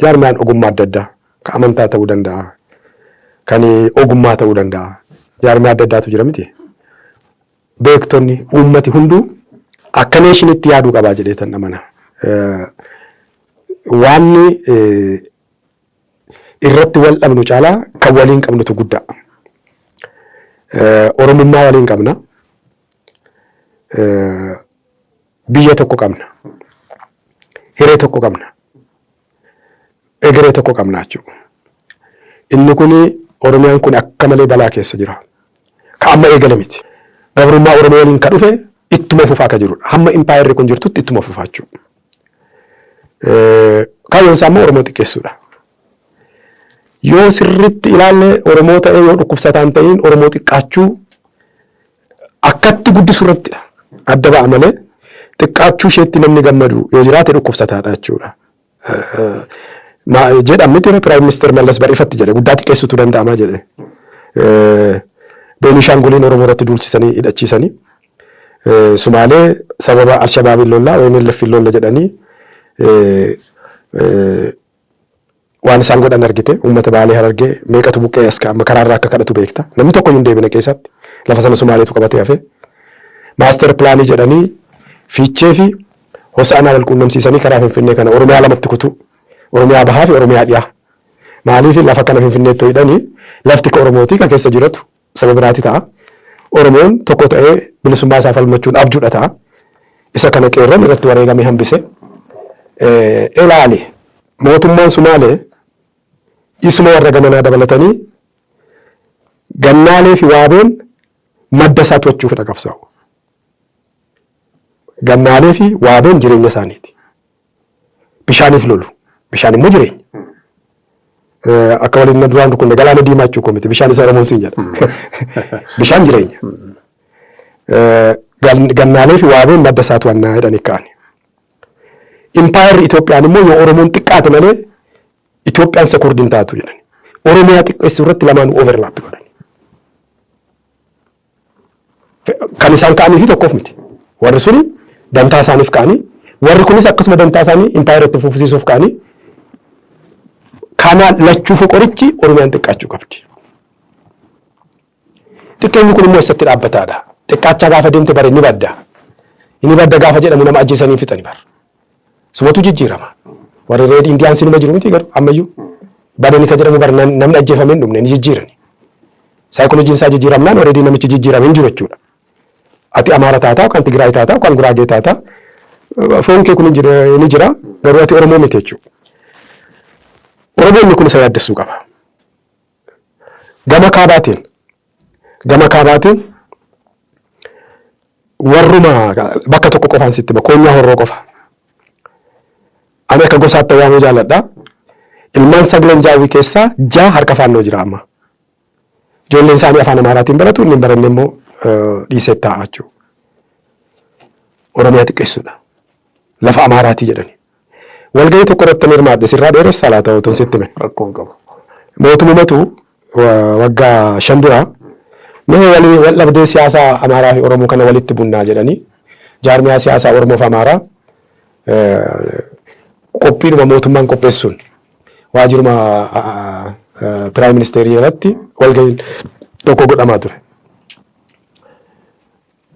jaarmiyaan ogummaa adda addaa kan amantaa ta'uu danda'a, kan ogummaa ta'uu danda'a. Jaarmiyaa adda addaatu jira miti. Beektonni, uummati hunduu akka nationitti yaaduu qabaa jedhee tan amana. Waanni irratti wal dhabnu caalaa kan waliin qabnutu guddaa. Oromummaa waliin qabna. Biyya tokko qabna. Hiree tokko qabna. Egeree tokko qabna jechuudha. Inni kuni, Oromiyaan kun akka malee balaa keessa jira. Ka amma eegale miti. Gabrummaa Oromoo waliin ka dhufe ittuma fufaa ka jirudha. Hamma impaayerri kun jirtutti ittuma fufaa jechuudha. Kaayyoon isaa immoo Oromoo xiqqeessuudha. Yoo sirriitti ilaalle, Oromoo ta'ee yoo dhukkubsataan ta'in Oromoo xiqqaachuu akkatti guddisu irrattidha. Adda ba'a malee xiqqaachuu isheetti namni gammadu yoo jiraate dhukkubsataadha jechuudha. Jedham miti, Prime Minister Mallas bar'ifatti jedhe, guddaa xiqqeessutu danda'ama jedhe. Beenishaanguliin Oromoo irratti duulchisanii hidhachiisanii, Sumaalee sababa Alshabaabiin lollaa, ONLFin lolla jedhanii waan isaan godhan argite. Uummata Baalee, Harargee meeqatu buqqee as amma karaarraa akka kadhatu beekta. Namni tokko iyyuu hin deebine keessatti, lafa sana Sumaaleetu qabatee hafe. Master planii jedhanii Fiichee fi Hosaanaa wal quunnamsiisanii karaa Finfinnee kana Oromiyaa lamatti kutu. Oromiyaa bahaa fi Oromiyaa dhiyaa. Maaliif lafa kana Finfinneetti hidhanii lafti ka Oromootii kan keessa jiratu saba biraati ta'a. Oromoon tokko ta'ee bilisummaa isaa falmachuun abjuudha ta'a. Isa kana qeerran irratti wareegamee hambise. Ilaali, mootummaan Sumaalee isuma warra gamanaa dabalatanii Gannaalee fi Waabeen madda isaa to'achuufidha qabsaa'u. Gannaalee fi Waabeen jireenya isaaniiti. Bishaaniif lolu. Bishaan immoo jireenya. Akka waliin na duraan rukunne galaana diimaa jechuu koo miti. Bishaan isa Oromoon siin jedha. Bishaan jireenya. Gannaalee fi Waabeen madda isaa to'annaa jedhanii ka'an. Impaayerri Itoophiyaan immoo yoo Oromoon xiqqaate malee Itoophiyaan secured hin taatu jedhan. Oromiyaa xiqqeessuu irratti lamaanuu overlap godhan. Kan isaan ka'anii fi tokkoof miti. Warri suni dantaa isaaniif ka'anii, warri kunis akkasuma dantaa isaanii impaayera itti fufsiisuuf ka'anii, kanaan lachuufuu qorichi Oromiyaan xiqqaachuu qabdi. Xiqqeenyi kun immoo eessatti dhaabbataadha? Xiqqaachaa gaafa deemte bare ni badda. Inni badda gaafa jedhamu nama ajjeesanii fixani bara. Sumatu jijjiirama. Warri Red Indians numa jiru miti garuu ammayyuu. Badani kan jedhamu bara namni ajjeefamee hin dhumne, ni jijjiirani. Saayikolojiin isaa jijjiiramnaan already namichi jijjiirame hin jiru jechuudha. Ati Amaara taataa, kan Tigraay taataa, kan Guraagee taataa. Foon kee kun ni jira, garuu ati Oromoo miti jechuudha. Oromoonni kun isa yaaddessuu qaba. Gama kaabaatiin warruma bakka tokko qofaan sitti hima, koonyaa Horroo qofa. Ani akka gosaatti waamuu jaalladha. Ilmaan saglan Jaawwii keessaa ja'a harka Faannoo jira amma. Ijoolleen isaanii afaan Amaaraatiin baratu, inni hin baranne immoo dhiisee taa'a jechuudha. Oromiyaa xiqqeessuudha. Lafa Amaaraatii jedhani. Walgahii tokko irratti hirmaadhe, sirraa dheeressaa laata otoo sitti hime? Rakkoon qabu. Mootummatu waggaa 5 dura mee walii wal dhabdee siyaasaa Amaaraa fi Oromoo kana walitti bunnaa jedhanii jaarmiyaa siyaasaa Oromoo fi Amaaraa qophiidhuma mootummaan qopheessuun waajjiruma prime ministerii irratti walgahiin Tokko godhamaa ture.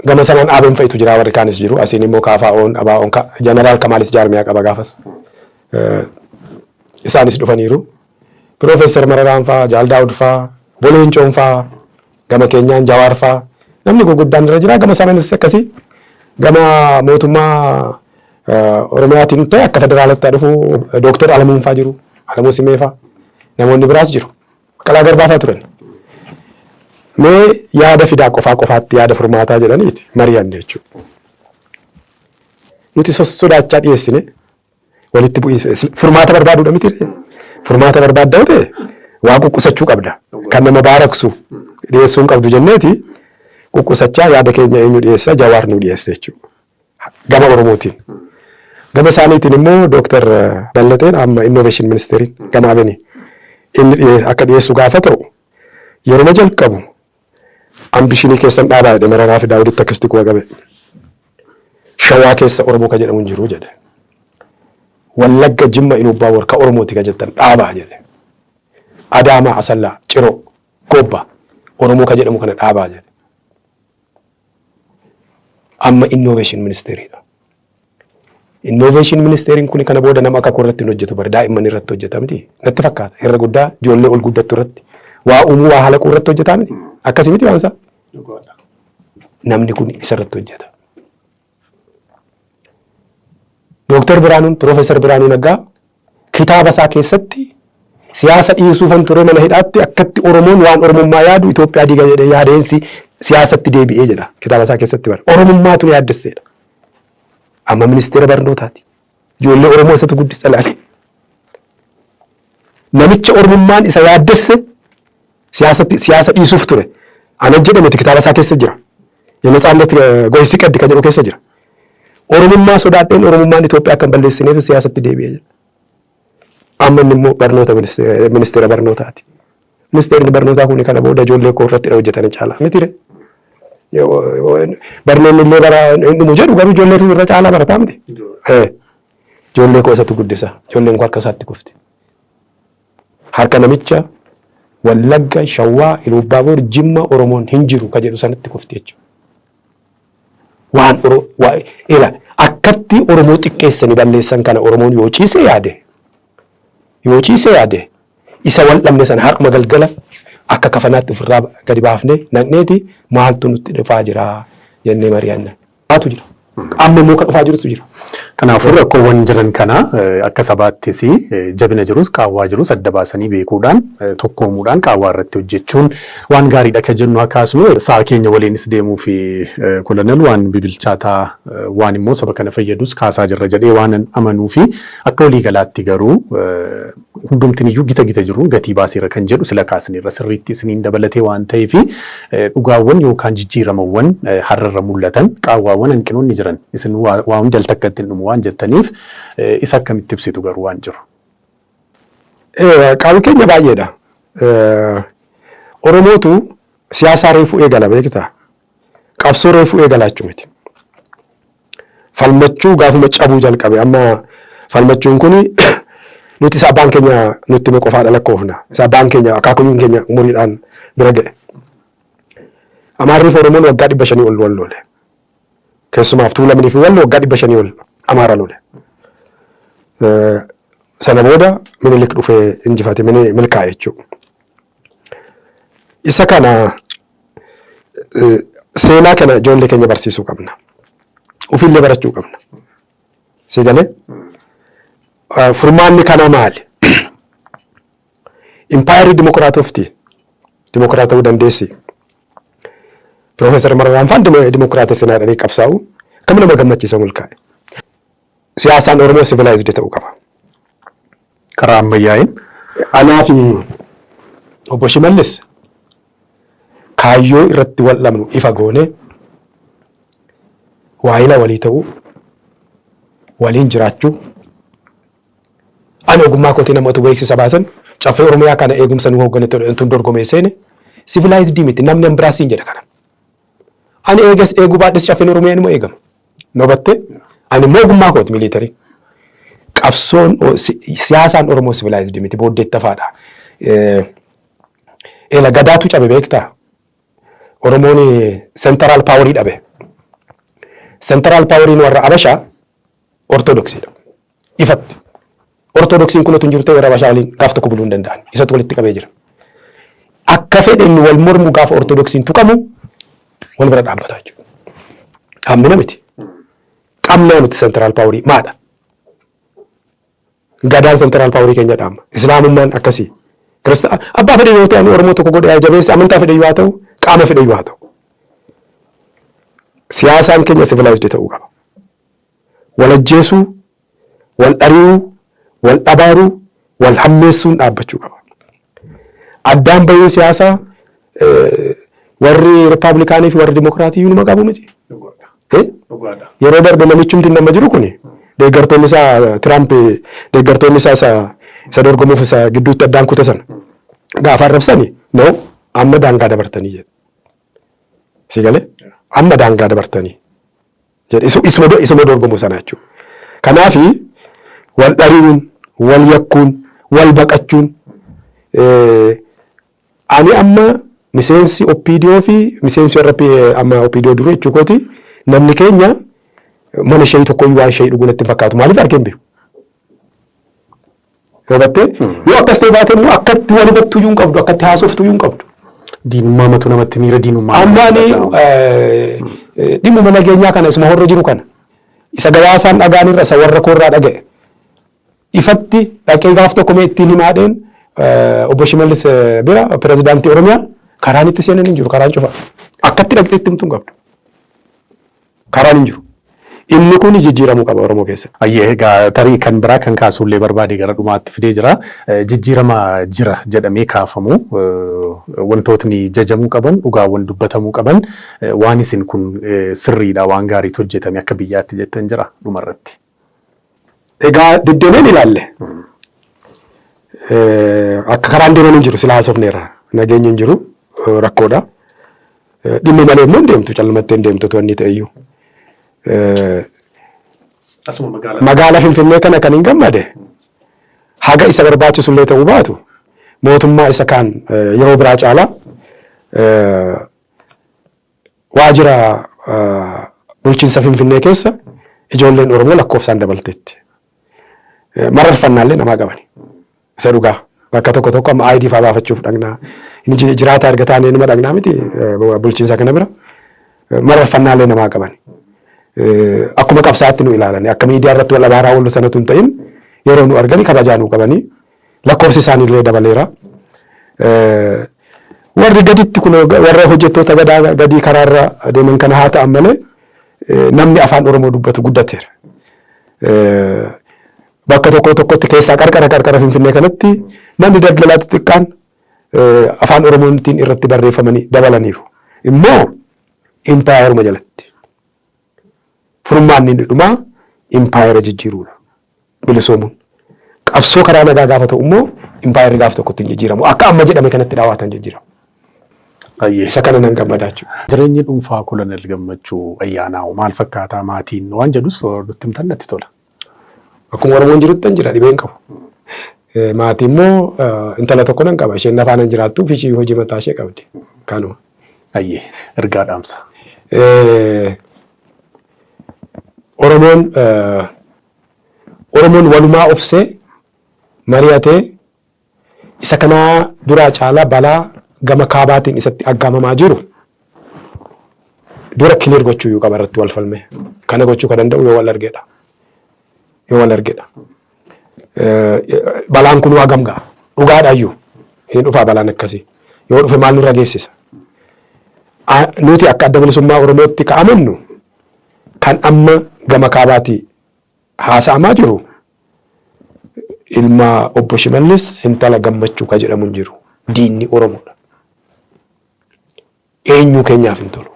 Gama sanaan Aabeen fa'itu jira, warri kaanis jiru. Asiin immoo KFO'n, ABO'n, Jeneraal Kamaalis jaarmiyaa qaba gaafas. Isaanis dhufaniiru. Piroofeesar Mararaan fa'aa, Jaal Daawud fa'aa, Boleencoon fa'aa, gama keenyaan Jawaar fa'aa, namni gurguddaan irra jira. Gama sanaanis akkasii. Gama mootummaa Oromiyaatiin ta'e akka federaalaatti dhufu Dooktar Alamuun fa'aa jiru. Alamuu Simee fa'aa. Namoonni biraas jiru. Baqqalaa Garbaa fa'aa turan. Mee yaada fidaa, qofaa qofaatti yaada furmaataa jedhaniiti mari'anne jechuudha. Nuti sossodaachaa dhiyeessine, walitti bu'iinsa furmaata barbaaduudha miti. Furmaata barbaadda yoo ta'e waa quqqusachuu qabda. Kan nama baaraksu dhiyeessuu hin qabdu jenneeti quqqusachaa yaada keenya eenyu dhiyeessa? Jawaar nu dhiyeesse jechuudha. Gama Oromootiin. Gama isaaniitiin immoo Dooktar Ballateen, amma Innovation Ministeeriin gama Abeni, inni akka dhiyeessu gaafa ta'u, yeroo jalqabu "Ambition keessan dhaabaa" jedhe. Mararaa fi Daawuditti akkasitti quba qabe. "Shawaa keessa Oromoo ka jedhamu hin jiru" jedhe. "Wallagga, Jimma, Iluubbaabor ka Oromooti ka jettan dhaabaa" jedhe. "Adaamaa, Asallaa, Ciroo, Gobba Oromoo ka jedhamu kana dhaabaa" jedhe. Amma Innovation Ministeeriidha. Innovation Ministeeriin kun kana booda nama akka koo irratti hin hojjetu bare, daa'imman irratti hojjeta miti. Natti fakkaata. Irra guddaa ijoollee ol guddattu irratti. Waa uumuu, waa halaquu irratti hojjetaa miti. Akkasii miti waan isaa? Namni kun isa irratti hojjeta. Dooktar Biraanuun, Piroofeesar Biraanuu Naggaa kitaaba isaa keessatti "Siyaasa dhiisuufan ture, mana hidhaatti akkatti Oromoon waan Oromummaa yaadu Itoophiyaa diiga jedhee yaadeensi siyaasatti deebi'ee" jedha kitaaba isaa keessatti bara. Oromummaatu yaaddesseedha. Amma ministeera barnootaati. Ijoollee Oromoo isatu guddisa laale. Namicha Oromummaan isa yaaddesse siyaasatti siyaasa dhiisuuf ture. Ana jedhameti, kitaaba isaa keessa jira. የነጻነት ጎህ ሲቀድ kan jedhu keessa jira. "Oromummaa sodaadheen, Oromummaan Itoophiyaa akka hin balleessineef siyaasatti deebi'ee" jira. Amma inni immoo barnoota ministeera barnootaati. Ministeerri barnootaa kun kana booda ijoollee koo irratti hojjetanii caalaa miti re. Barnoonni illee bara hin dhumu jedhu, garuu ijoolleetu irra caalaa barataa miti. Ijoollee koo isatu guddisa. Ijoolleen koo harka isaatti kufti. Harka namicha Wallagga, Shawaa, Iluubaaboor, Jimma Oromoon hin jiru ka jedhu sanatti kufti jechuudha. Waan ila akkatti Oromoo xiqqeessanii balleessan kana Oromoon yoo ciisee yaade, yoo ciisee yaade, isa wal dhabne sana har'uma galgala akka kafanaatti ofirraa gadi baafne naqneeti maaltu nutti dhufaa jira jennee mari'anna. Maatu jira. Amma immoo kan dhufaa jirutu jira. Kanaafuu rakkoowwan jiran kana akka sabaattis jabina jirus qaawwaa jirus adda baasanii beekuudhaan, tokkoomuudhaan qaawwaa irratti hojjechuun waan gaariidha kan jennu akkasuma sa'a keenya waliinis deemuu fi kolonel waan bibilchaataa, waan immoo saba kana fayyadus kaasaa jirra jedhee waan amanuu fi akka waliigalaatti garuu hundumtiin iyyuu gita gita jiruun gatii baaseera kan jedhu sila kaasneerra, sirriitti isiniin dabalatee waan ta'eef, dhugaawwan yookaan jijjiiramawwan har'arra mul'atan, qaawwaawwan, hanqinoonni jiran isin waa hundi al takkatti hin dhumu waan jettaniif, isa akkamitti ibsitu garuu waan jiru? Qaawwi keenya baay'eedha. Oromootu siyaasaa reefuu eegala beektaa? Qabsoo reefuu eegala jechuu miti. Falmachuu gaafuma cabuu jalqabe. Amma falmachuun kuni nuti isa abbaan keenya nutti hime qofaadha lakkoofna. Isa abbaan keenya, akaakuyyuun keenya umuriidhaan bira ga'e. Amaarrii fi Oromoon waggaa 500 ol wal lole. Keessumaaf Tuulamnii fi Wallo waggaa 500 ol Amaara lole. Sana booda Minilik dhufee injifate, milkaa'e jechuudha. Isa kana, seenaa kana ijoollee keenya barsiisuu qabna. Ofiillee barachuu qabna. Si galee? Furmaanni kana maali? Impaayerri dimokiraatofti. Dimokiraata'uu dandeessi. Piroofeesar Mararaan faan dimokiraatessinaa jedhanii qabsaa'u akkam nama gammachiisa, milkaa'e. Siyaasaan Oromoo civilized ta'uu qaba. Karaa ammayyaa'een. Anaa fi obbo Shimallis kaayyoo irratti wal dhabnu ifa goone, waayila walii ta'uu, waliin jiraachuu, ani ogummaa kootii namoota beeksisa baasan Caffee Oromiyaa kana eegumsa nu hoogganetti tun dorgomee seene civilized miti, namni biraa siin jedha kana. Ani eegas eeguu baadhes Caffeen Oromiyaa inuma eegama. Nobatte ani immoo ogummaa kooti military. Qabsoon siyaasaan Oromoo civilized miti, booddeetti hafaadha. Ela gadaatu cabe beektaa? Oromoon central powerii dhabe. Central poweriin warra Abashaa Ortodoksiidha. Ifatti. Ortodoksiin kun otoo hin jiru ta'e warra Abashaa waliin gaaf tokko buluu hin danda'an. Isatu walitti qabee jira. Akka fedhe inni wal mormu gaafa Ortodoksiin tuqamu wal bira dhaabbata jechuudha. Hammina miti. Qabnaa nuti central powerii maadha? Gadaan central powerii keenya dhaama. Islaamummaan akkasii. Abbaa fedhe yoo ta'e ani Oromoo tokko godhee jabeessa amantaa fedhe yoo haa ta'u qaama fedhe yoo haa ta'u. Siyaasaan keenya civilized ta'uu qaba. Wal ajjeesuu, wal ari'uu, wal abaaruu, wal hammeessuun dhaabbachuu qaba. Addaan bahiin siyaasaa warri Rippaabilikaanii fi warri Dimokiraatii iyyuu numa qabu miti. Yeroo darbe namichumti nama jiru kuni deeggartoonni isaa Tiraamp deeggartoonni isaa isa dorgomuuf isa gidduutti addaan kute sana gaafa arrabsani no amma daangaa dabartanii jedhe. Si galee amma daangaa dabartanii jedhe isuma dorgomu sana jechuudha. Kanaafi wal dhari'uun, wal yakkuun, wal baqachuun ani amma miseensi OPDO fi miseensi warra amma OPDO dura jechuu kooti namni keenya mana shayii tokko waan shayii dhuguu natti hin fakkaatu maaliif argeen beeku. Hubattee yoo akkas ta'e baate immoo akkatti wal hubattuu iyyuu hin qabdu akkatti haasoftuu iyyuu hin qabdu. Diinummaa matu namatti miira diinummaa. Amma ani dhimmuma nageenyaa kana isuma horra jiru kana isa gabaasaan dhagaan irra isa warra koorraa dhaga'e ifatti dhaqee gaaf tokko mee ittiin himaadheen obbo Shimallis bira pirezidaantii Oromiyaa karaan itti seenan hin jiru karaan cufa akkatti dhaqxee itti himtuu hin qabdu karaan hin jiru. Inni kun jijjiiramuu qaba Oromoo keessatti. Ayyee egaa tarii kan biraa kan kaasuullee barbaade gara dhumaatti fidee jira. Jijjiirama jira jedhamee kaafamu wantootni jajamuu qaban dhugaawwan dubbatamuu qaban waan isin kun sirriidha waan gaariitu hojjetame akka biyyaatti jettan jira dhumarratti. Egaa deddeemeen ilaalle akka karaan deeman hin jiru sila haasofneerra nageenyi hin jiru rakkoodha. Dhimma malee immoo hin deemtu callumattee hin deemtu otoo inni ta'eyyuu. Magaala Finfinnee kana kan hin gammade haga isa barbaachisu illee ta'uu baatu mootummaa isa kaan yeroo biraa caalaa waajjira bulchiinsa Finfinnee keessa ijoolleen Oromoo lakkoofsaan dabalteetti. Mararfannaallee namaa qabani. Isa dhugaa. Bakka tokko tokko amma ID fa'aa baafachuuf dhaqnaa. Inni jiraata erga taanee numa dhaqnaa miti bulchiinsa kana bira. Mararfannaallee namaa qabani. Akkuma qabsaatti nu ilaalani. Akka miidiyaa irratti wal abaaraa oollu sanatu hin ta'in yeroo nu argani kabajaa nu qabanii lakkoofsi isaaniillee dabaleera. Warri gaditti kun warra hojjettoota gadaa gadii karaarra deeman kana haa ta'an malee namni afaan Oromoo dubbatu guddateera. Bakka tokko tokkotti keessaa qarqara qarqara Finfinnee kanatti namni daldalaa xixiqqaan afaan Oromootiin irratti barreeffamanii dabalaniiru. Immoo impaayeruma jalatti. Furmaanni inni dhumaa impaayera jijjiiruudha. Bilisoomuun. Qabsoo karaa nagaa gaafa ta'u immoo impaayerri gaafa tokkotti hin jijjiiramu. Akka amma jedhame kanatti dhawaatan jijjiiramu. Isa kana nan gammadaa jechuudha. Jireenyi dhuunfaa Kolonel Gammachuu Ayyaanaa maal fakkaataa maatiin waan jedhus nutti himtan natti tola. Akkuma Oromoon jirutti jira dhibee hin qabu. Maatii immoo intala tokko nan qaba. Isheen afaan hin jiraattuuf ishii hojii mataa ishee qabdi. Kanuma. Ayyee ergaa dhaamsa. Oromoon Oromoon walumaa obsee mari'atee isa kanaa duraa caalaa balaa gama kaabaatiin isatti aggaamamaa jiru dura clear gochuu iyyuu qaba irratti wal falmee. Kana gochuu kan danda'u yoo wal argeedha. Yoo wal argeedha. Balaan kun hagam ga'a? Dhugaadhaayyuu hin dhufaa balaan akkasii. Yoo dhufe maal nurra geessisa? Nuti akka adda bilisummaa Oromootti ka'amannu kan amma gama kaabaatii haasa'amaa jiru ilma obbo Shimallis intala Gammachuu ka jedhamu hin jiru. Diinni Oromoodha. Eenyuu keenyaaf hin tolu.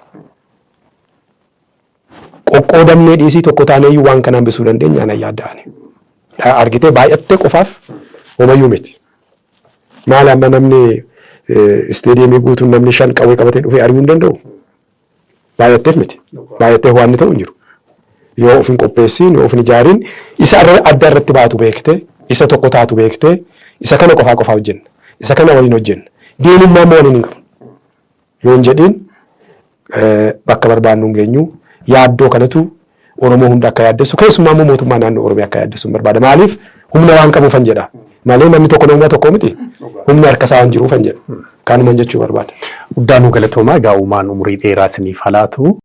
Qoqqoodamnee dhiisii tokko taaneeyyuu waan kana hambisuu dandeenya ana yaadda'ani. Argitee baay'attee qofaaf homayyuu miti. Maal amma namni isteediyeemii guutuun namni 5 qawwee qabatee dhufee ari'uu hin danda'u. Baay'atteef miti. Baay'atteef waan inni ta'u hin jiru. Yoo of hin qopheessiin, yoo of hin ijaariin, isa adda irratti baatu beektee, isa tokko taatu beektee, isa kana qofaa qofaa hojjenna. Isa kana waliin hojjenna. Diinummaa immoo waliin hin qabnu. Yoo hin jedhiin Bakka barbaannu hin geenyu. Yaaddoo kanatu Oromoo hunda akka yaaddessu, keessumaa immoo mootummaa naannoo Oromiyaa akka yaaddessu hin barbaada. Maaliif? Humna waan qabuufan jedha. Malee namni tokko nama tokko miti. Humni harka isaa waan jiruufan jedha. Kanuman jechuu barbaada. Guddaa nuu galatoomaa. Egaa uumaan umurii dheeraa isiniif haa laatu.